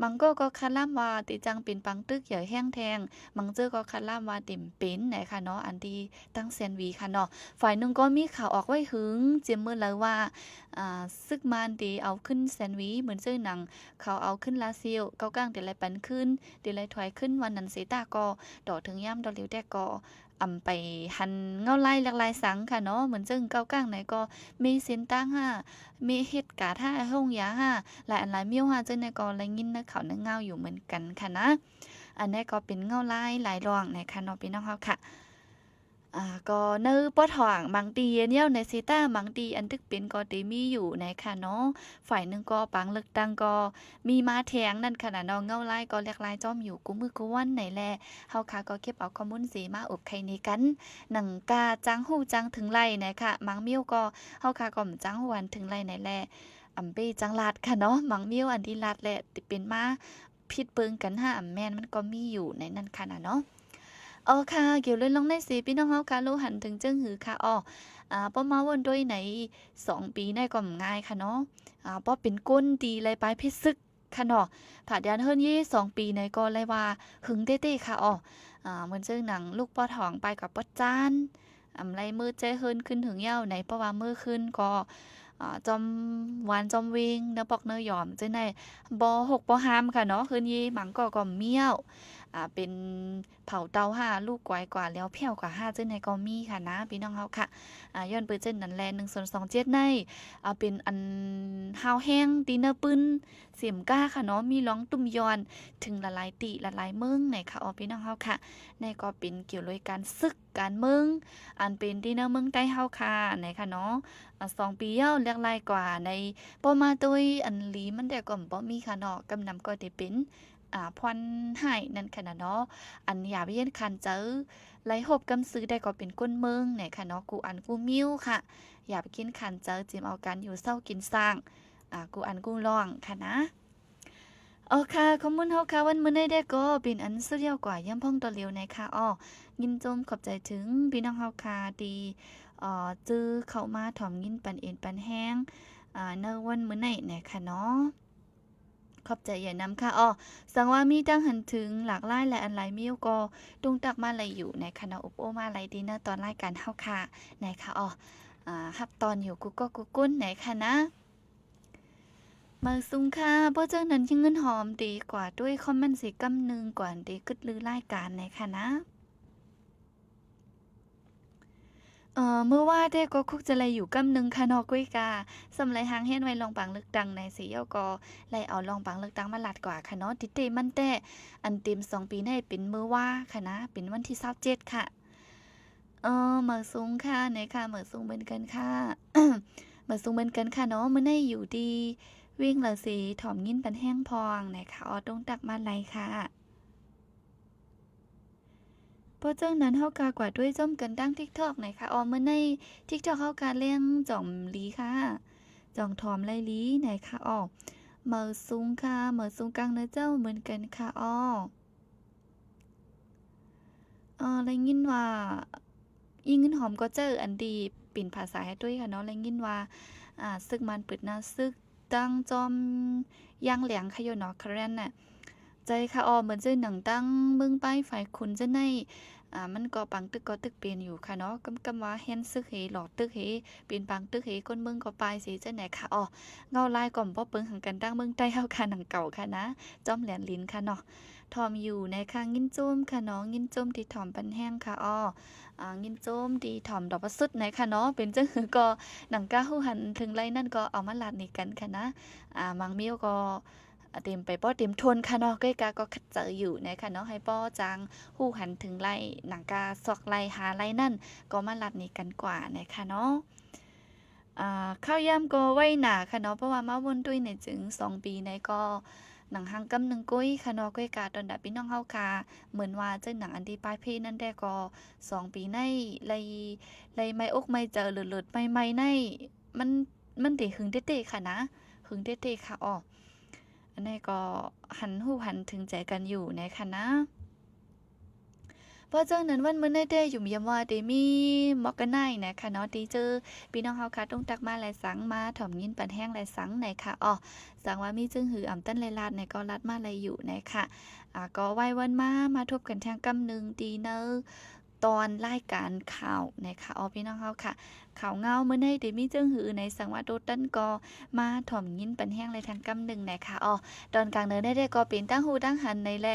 ບາງກໍກໍຄາດລາມວ່າເຕຈັ່ງເປັນປາງຕຶກໃຫຍ່ແຮງແທງ ບາງເຈີກໍຄາດລາມວ່າເຕັມເປັນນະຄະເນາະ ອັນທີ່ຕັ້ງແຊນຫວີຄະເນາະ. ຝ່າຍໜຶ່ງກໍມີຂ່າວອອກໄວ້ຫຶງ ຈຽມເມີດແລ້ວວ່າ ອາ ຊຶກມານເຕເອົາຂຶ້ນແຊນຫວີ ເໝືອນເຊັ່ນໜັງ ເຂົາເອົາຂຶ້ນລາຊຽວ ເກົາກາງເຕໄລ່ປັນຄືນ ເຕໄລ່ຖອຍຄືນ ວ່ານັ້ນເສຕາກໍ ຕໍ່ເຖິງຍາມຕໍ່ຫຼຽວແຕ່ກໍ ອຳໄປຫັນເງົາລາຍຫຼາກຫຼາຍສັງຄະເນາະ ເໝືອນເຊິ່ງເກົາກາງໃນກໍມີເສັ້ນທາງຫາ ມີເຮັດກາທ່າໂຮງຢາຫາ ຫຼາຍອັນຫຼາຍມ້ຽວຫາ ເຈົ້າໃນກໍໄດ້ຍິນໃນຂ່າວໃນງາວຢູ່ເໝືອນກັນຄະນະ. ອັນໃດກໍເປັນເງົາລາຍຫຼາຍລອງໃນຄະເນາະ ພີ່ນ້ອງເຮົາຄະ. ອາ ກໍໃນປະທ້ວງບາງທີ່ເຫັນແລ້ວໃນເສຕາ ບາງທີ່ອັນຖືກເປັນກໍໄດ້ມີຢູ່ໃນຄະເນາະ ຝ່າຍໜຶ່ງກໍປາງເລືອກຕັ້ງກໍມີມາແທງນັ້ນຄະນະເນາະ ເງົາລາຍກໍຫຼາກຫຼາຍຈ້ອມຢູ່ຄູ່ມື້ຄູ່ວັນໃນແລະ ເຮົາຄະກໍເກັບເອົາຂໍ້ມູນເສມາອົບໄຂ່ໃນກັນ ໜັງກາຈັ່ງຮູ້ຈັ່ງເຖິງໄລນະຄະ ບາງມ້ຽວກໍເຮົາຄະກໍບໍ່ຈັ່ງຮູ້ອັນເຖິງໄລໃນແລະ ອຳເປ້ຈັ່ງລາດຄະເນາະ ບາງມ້ຽວອັນທີ່ລາດແລະເປັນມາ ຜິດເບິ່ງກັນຫາແມ່ນມັນກໍມີຢູ່ໃນນັ້ນຄະນະເນາະ. ເອົາຄະ ກ່ຽວເລື່ອງລອງໃນເສ ພີ່ນ້ອງເຮົາຄະ ຮູ້ຫັນເຖິງເຈີງຫືຄະ ອໍ ອາ ພໍມາເວົ້າດ້ວຍໃນສອງປີໃນກໍບໍ່ງ່າຍຄະເນາະ ອາ ພໍເປັນຄົນທີ່ໄດ້ໄປເຮັດສຶກຄະເນາະ ຜາດຢານເຮີນເຢສອງປີໃນກໍໄດ້ວ່າຫຶງເຕໆຄະ ອໍ ອາ ເໝືອນເຊິ່ງໜັງລູກປອດຫ້ອງໄປກັບປອດຈານ ອຳໄລມື້ແຈ້ເຮີນຂຶ້ນເຖິງຍາວໃນ ເພາະວ່າມື້ຄືນກໍ ອາ ຈອມວານຈອມເວງ ເນີປອກເນີຢອມ ຈັ່ງໃດ ບໍ່ຮົກບໍ່ຮາມຂະເນາະ. ເຮືອນເຢມັງກໍ ກໍມ້ຽວ ອາ ເປັນເຜົາເຕົາຫ້າ ລູກກວາຍກວ່າແລ້ວ ແພ້ວກວ່າຫ້າ ຈັ່ງໃດກໍມີຂະນະ ພີ່ນ້ອງເຮົາຂະ. ອາ ຍ້ອນເປີເຊັນນັ້ນແຫຼະ ໜຶ່ງສ່ວນສອງເຈັດໃນ ອາ ເປັນອັນຮາວແຮງ ຕີເນີປືນ ເສມກ້າຂະເນາະ ມີລອງຕຸ່ມຢອນ ເຖິງຫຼາຍໆ ຕີຫຼາຍໆ ເມືອງໃນຂະ ອອ ພີ່ນ້ອງເຮົາຂະ. ໃນກໍເປັນກ່ຽວໂດຍການສຶກ ການເມືອງ ອັນເປັນທີ່ໃນເມືອງໃຕ້ເຮົາຄ່າໃນຂະເນາະ ອາ ສອງປີແລ້ວ ຫຼາກຫຼາຍກວ່າໃນ ພໍມາໂດຍອັນດີມັນແຕ່ກໍບໍ່ມີຂະເນາະ ກຳນຳກໍໄດ້ເປັນ ອາ ຜ່ອນຮ້າຍນັ້ນຂະນະເນາະ. ອັນຢ່າໄປຢ້ານຂັນໃຈ ໄລ່ຮົບກຳຊື່ໄດ້ກໍເປັນກົ້ນເມືອງໃນຂະເນາະ ກູ່ອັນກູ່ມິວຂະ. ຢ່າໄປກິນຂັນໃຈ ຈິມເອົາການຢູ່ເຊົາກິນສ້າງ ອາ ກູ່ອັນກູ່ລ່ອງຂະນະ. ເອົາຄ່ະ ຄອມມູນເຮົາຄ່ະ ວັນມື້ໃນແດ່ກໍເປັນອັນສຸດຍອດກວ່າ ຢ້ຳພ້ອງຕໍ່ເຫຼວໃນຄ່ະ. ອໍ ຍິນຊົມຂອບໃຈເຖິງພີ່ນ້ອງເຮົາຄ່ະ ທີ່ ເອີ ຈື່ເຂົ້າມາຖ່ອມຍິນປັນເອນປັນແຮງ ອາ ໃນວັນມື້ໃນໃນຄ່ະເນາະ. ຂອບໃຈໃຫຍ່ນຳຄ່ະ. ອໍ ສັງວ່າມີຕັ້ງຫັນເຖິງຫຼາກຫຼາຍ ແລະ ອັນຫຼາຍມິວກໍຕົງຕັກມາໄດ້ຢູ່ໃນຄ່ະເນາະ ອົບໂອ້ມາໄດ້ດີໃນຕອນລາຍການເຮົາຄ່ະໃນຄ່ະ. ອໍ ອາ ຮັບຕອນຢູ່ກູ່ກໍກູ່ກົ້ນໃນຄ່ະນະ. ໝາຍສູງຄ່ະ ບໍ່ຈັ່ງນັ້ນ ຍິງເງິນຫອມເດກວ່າດ້ວຍຄອມເມັນເສຍກຳໜຶ່ງ ກວ່າເດກຶດລືລາຍການໃນຄ່ະນະ. ເອີ ເມື່ອວ່າແຕ່ກໍຄົງຈະໄດ້ຢູ່ກຳໜຶ່ງຄ່ະເນາະ ກ້ວຍກາ ສ່ຳໄດ້ຫ່າງແຮນໄວ້ລອງບາງເລືອກຕັ້ງໃນ ເສຍກໍໄດ້ເອົາລອງບາງເລືອກຕັ້ງມາລັດກວ່າຄ່ະເນາະ. ຕິເຕມັນແຕ່ອັນເຕັມສອງປີໃນເປັນເມື່ອວ່າຄ່ະນະ ເປັນວັນທີຊາວເຈັດຄ່ະ. ເອີ ໝາຍສູງຄ່ະ ໃນຄ່ະ ໝາຍສູງເໝືອນກັນຄ່ະ ໝາຍສູງເໝືອນກັນຄ່ະເນາະ. ມື້ໃນຢູ່ທີ່ວຽງລະເຊ ຖອມຍິນປັນແຮງພອງໃນຄ່ະ. ອໍ ຕົງຕັກມາໄດ້ຄ່ະ. ເພາະຈັ່ງນັ້ນເຮົາກະກວາດດ້ວຍຈ້ອມກັນທາງທິກທອກໃນຄ່ະ. ອໍ ມື້ໃນທິກທອກເຮົາກະແລງຈອມລີຄ່ະ ຈອງຖອມໄລລີໃນຄ່ະ. ອໍ ໝາຍສູງຄ່ະ ໝາຍສູງກາງເນີເຈົ້າເໝືອນກັນຄ່ະ. ອໍ ເອີ ໄດ້ຍິນວ່າ ອີງເງິນຫອມກໍເຈີອັນດີເປັນພາສາໃຫ້ດ້ວຍຄ່ະເນາະ. ໄດ້ຍິນວ່າ ອາ ຊຶກມັນເປີດໜ້າຊຶກ ຕັ້ງຈອມຢ່າງແຫຼງຄ່ະຢູ່ເນາະ ຄະແລນນະ. ໃຈຄ່ະ. ອໍ ເໝືອນເຈີໜັງຕັ້ງເມືອງປາຍຝາຍຂຸນຈັ່ງໃດ ອາ ມັນກໍປາງຕຶກກໍຕຶກເປັນຢູ່ຄ່ະເນາະ. ກຳ ກຳວ່າແຮນຊຶກເຮ ຫຼໍ່ຕຶກເຮ ເປັນປາງຕຶກເຮ ກົ້ນເມືອງກໍປາຍເສ ຈັ່ງໃດຄ່ະ. ອໍ ເງົາລາຍກໍບໍ່ເປິງຫາງກັນຕັ້ງເມືອງໃຕ້ເຮົາຄ່ະ ໜັງເກົ່າຄ່ະນະ ຈອມແຫຼນລິນຄ່ະເນາະ. ຖອມຢູ່ໃນຄ່ະ ຍິນຊົມຄ່ະເນາະ ຍິນຊົມທີ່ຖອມປັນແຮງຄ່ະ. ອໍ ອາ ຍິນຊົມທີ່ຖອມດອກປະສຸດໃນຄ່ະເນາະ. ເປັນຈັ່ງໃດກໍ ໜັງກາຮູ້ຫັນເຖິງໄລນັ້ນກໍເອົາມາລາດໃນກັນຄ່ະນະ. ອາ ມັງມິວກໍເຕັມໄປບໍ່ເຕັມທົນຄ່ະເນາະ ກ້ວຍກາກໍຂັດໃຈຢູ່ໃນຄ່ະເນາະ ໃຫ້ພໍຈາງຮູ້ຫັນເຖິງໄລ ໜັງກາຊອກໄລຫາໄລນັ້ນກໍມາລາດໃນກັນກວ່າໃນຄ່ະເນາະ. ອາ ຄາວຍາມກໍໄວໜ້າຄ່ະເນາະ ເພາະວ່າມາວົນຕຸ້ຍໃນຈຶ່ງສອງປີໃນກໍໜັງຫ່າງກຳໜຶ່ງກ້ວຍຄ່ະເນາະ. ກ້ວຍກາຕອນດາພີ່ນ້ອງເຮົາຄ່ະ ເໝືອນວ່າເຈົ້າໜັງອັນທີ່ປາຍເພນັ້ນແດ່ກໍສອງປີໃນ ໄລ ໄລໄໝ້ອົກໄໝ້ໃຈເລີດໆ ໃໝ່ໆ ໃນ ມັນ ມັນເດຫຶງເຕະໆ ຄ່ະນະ ຫຶງເຕະໆ ຄ່ະ. ອໍ ອັນໃດກໍຫັນຮູ້ຫັນເຖິງໃຈກັນຢູ່ໃນຄ່ະນະ. ເພາະຈັ່ງນັ້ນ ວັນມື້ໃນແຕ່ຫຍຸ້ມຢາມວ່າເດມີໝອກກະໄນນະຄ່ະເນາະ ທີ່ເຈີພີ່ນ້ອງເຮົາຄ່ະ ຕົງຕັກມາແລະສັງ ມາຖອມຍິນປັນແຮງແລະສັງໃນຄ່ະ. ອໍ ສັງວ່າມີຈຶ່ງຫືອອຳຕັນແລະລາດໃນກໍລາດມາໄດ້ຢູ່ໃນຄ່ະ. ອາ ກໍໄວ້ວັນມາ ມາພົບກັນທຽງກຳໜຶ່ງ ທີ່ໃນຕອນລາຍການຂ່າວໃນຄ່ະ. ອໍ ພີ່ນ້ອງເຮົາຄ່ະ ຂ່າວເງົາມື້ໃນເດມີຈຶ່ງຫືອໃນ ສັງວ່າໂຕຕັນກໍມາຖອມຍິນປັນແຮງແລະທຽງກຳໜຶ່ງໃນຄ່ະ. ອໍ ຕອນກາງເນີໃນແດ່ກໍເປັນຕັ້ງຮູ້ຕັ້ງຫັນໃນແລ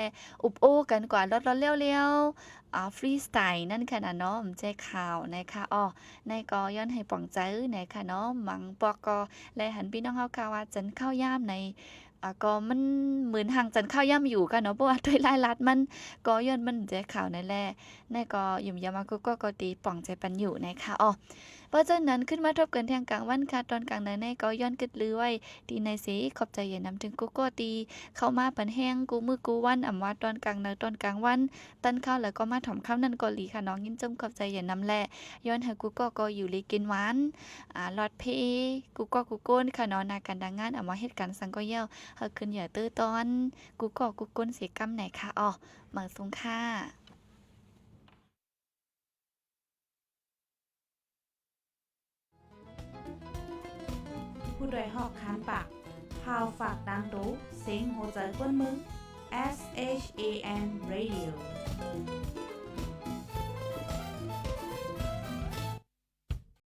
ອຸບໂອ້ກັນກວ່າລອດໆ ແລ້ວໆ ອາ ຟຣີສະໄຕລ໌ນັ້ນຄ່ະນະເນາະ ແຈ້ຂ່າວໃນຄ່ະ. ອໍ ໃນກໍຍ້ອນໃຫ້ປອງໃຈໃນຄ່ະເນາະ ມັງປອກກໍແລຫັນພີ່ນ້ອງເຮົາຄ່ະວ່າຈັນເຂົ້າຍາມໃນ ອາ ກໍມັນເໝືອນຫ່າງຈັນເຂົ້າຍາມຢູ່ຄ່ະເນາະ ເພາະວ່າດ້ວຍລາຍລັດມັນກໍຍ້ອນມັນແຈ້ຂ່າວໃນແລ ໃນກໍຫຍຸ້ມຢາມວ່າກູກໍ ກໍຕີປອງໃຈປັນຢູ່ໃນຄ່ະ. ອໍ ເພາະສະນັ້ນ ຂຶ້ນມາທົບກັນທຽງກາງວັນຄ່ະ ຕອນກາງໃນໃນກໍຍ້ອນກຶດລືໄວ້ ທີ່ໃນເສ ຂອບໃຈໃຫຍ່ນຳເຖິງກູກໍ ທີ່ເຂົ້າມາປັນແຮງກູມື້ກູວັນ ອຳວ່າຕອນກາງໃນຕອນກາງວັນ ຕັນເຂົ້າແລ້ວກໍມາຖອມເຂົ້ານັ້ນກໍດີຄ່ະເນາະ. ຍິນຊົມຂອບໃຈໃຫຍ່ນຳ ແລະ ຍ້ອນໃຫ້ກູກໍ ກໍຢູ່ດີກິນຫວານ ອາ ລອດເພ ກູກໍ ກູໂກນຄ່ະເນາະ. ໜ້າການດາງງານ ອຳວ່າເຮັດການສັງກໍແລ້ວ ໃຫ້ຂຶ້ນຢ່າເຕີຕອນ ກູກໍ ກູໂກນເສກຳໃນຄ່ະ. ອໍ ໝາຍສູງຄ່ະ. ຜູ້ດອຍຮອກຄານປາກ ຂ່າວຝາກຕ່າງໂຕ ເສັງຫົວໃຈຄົນເມືອງ S H A N Radio.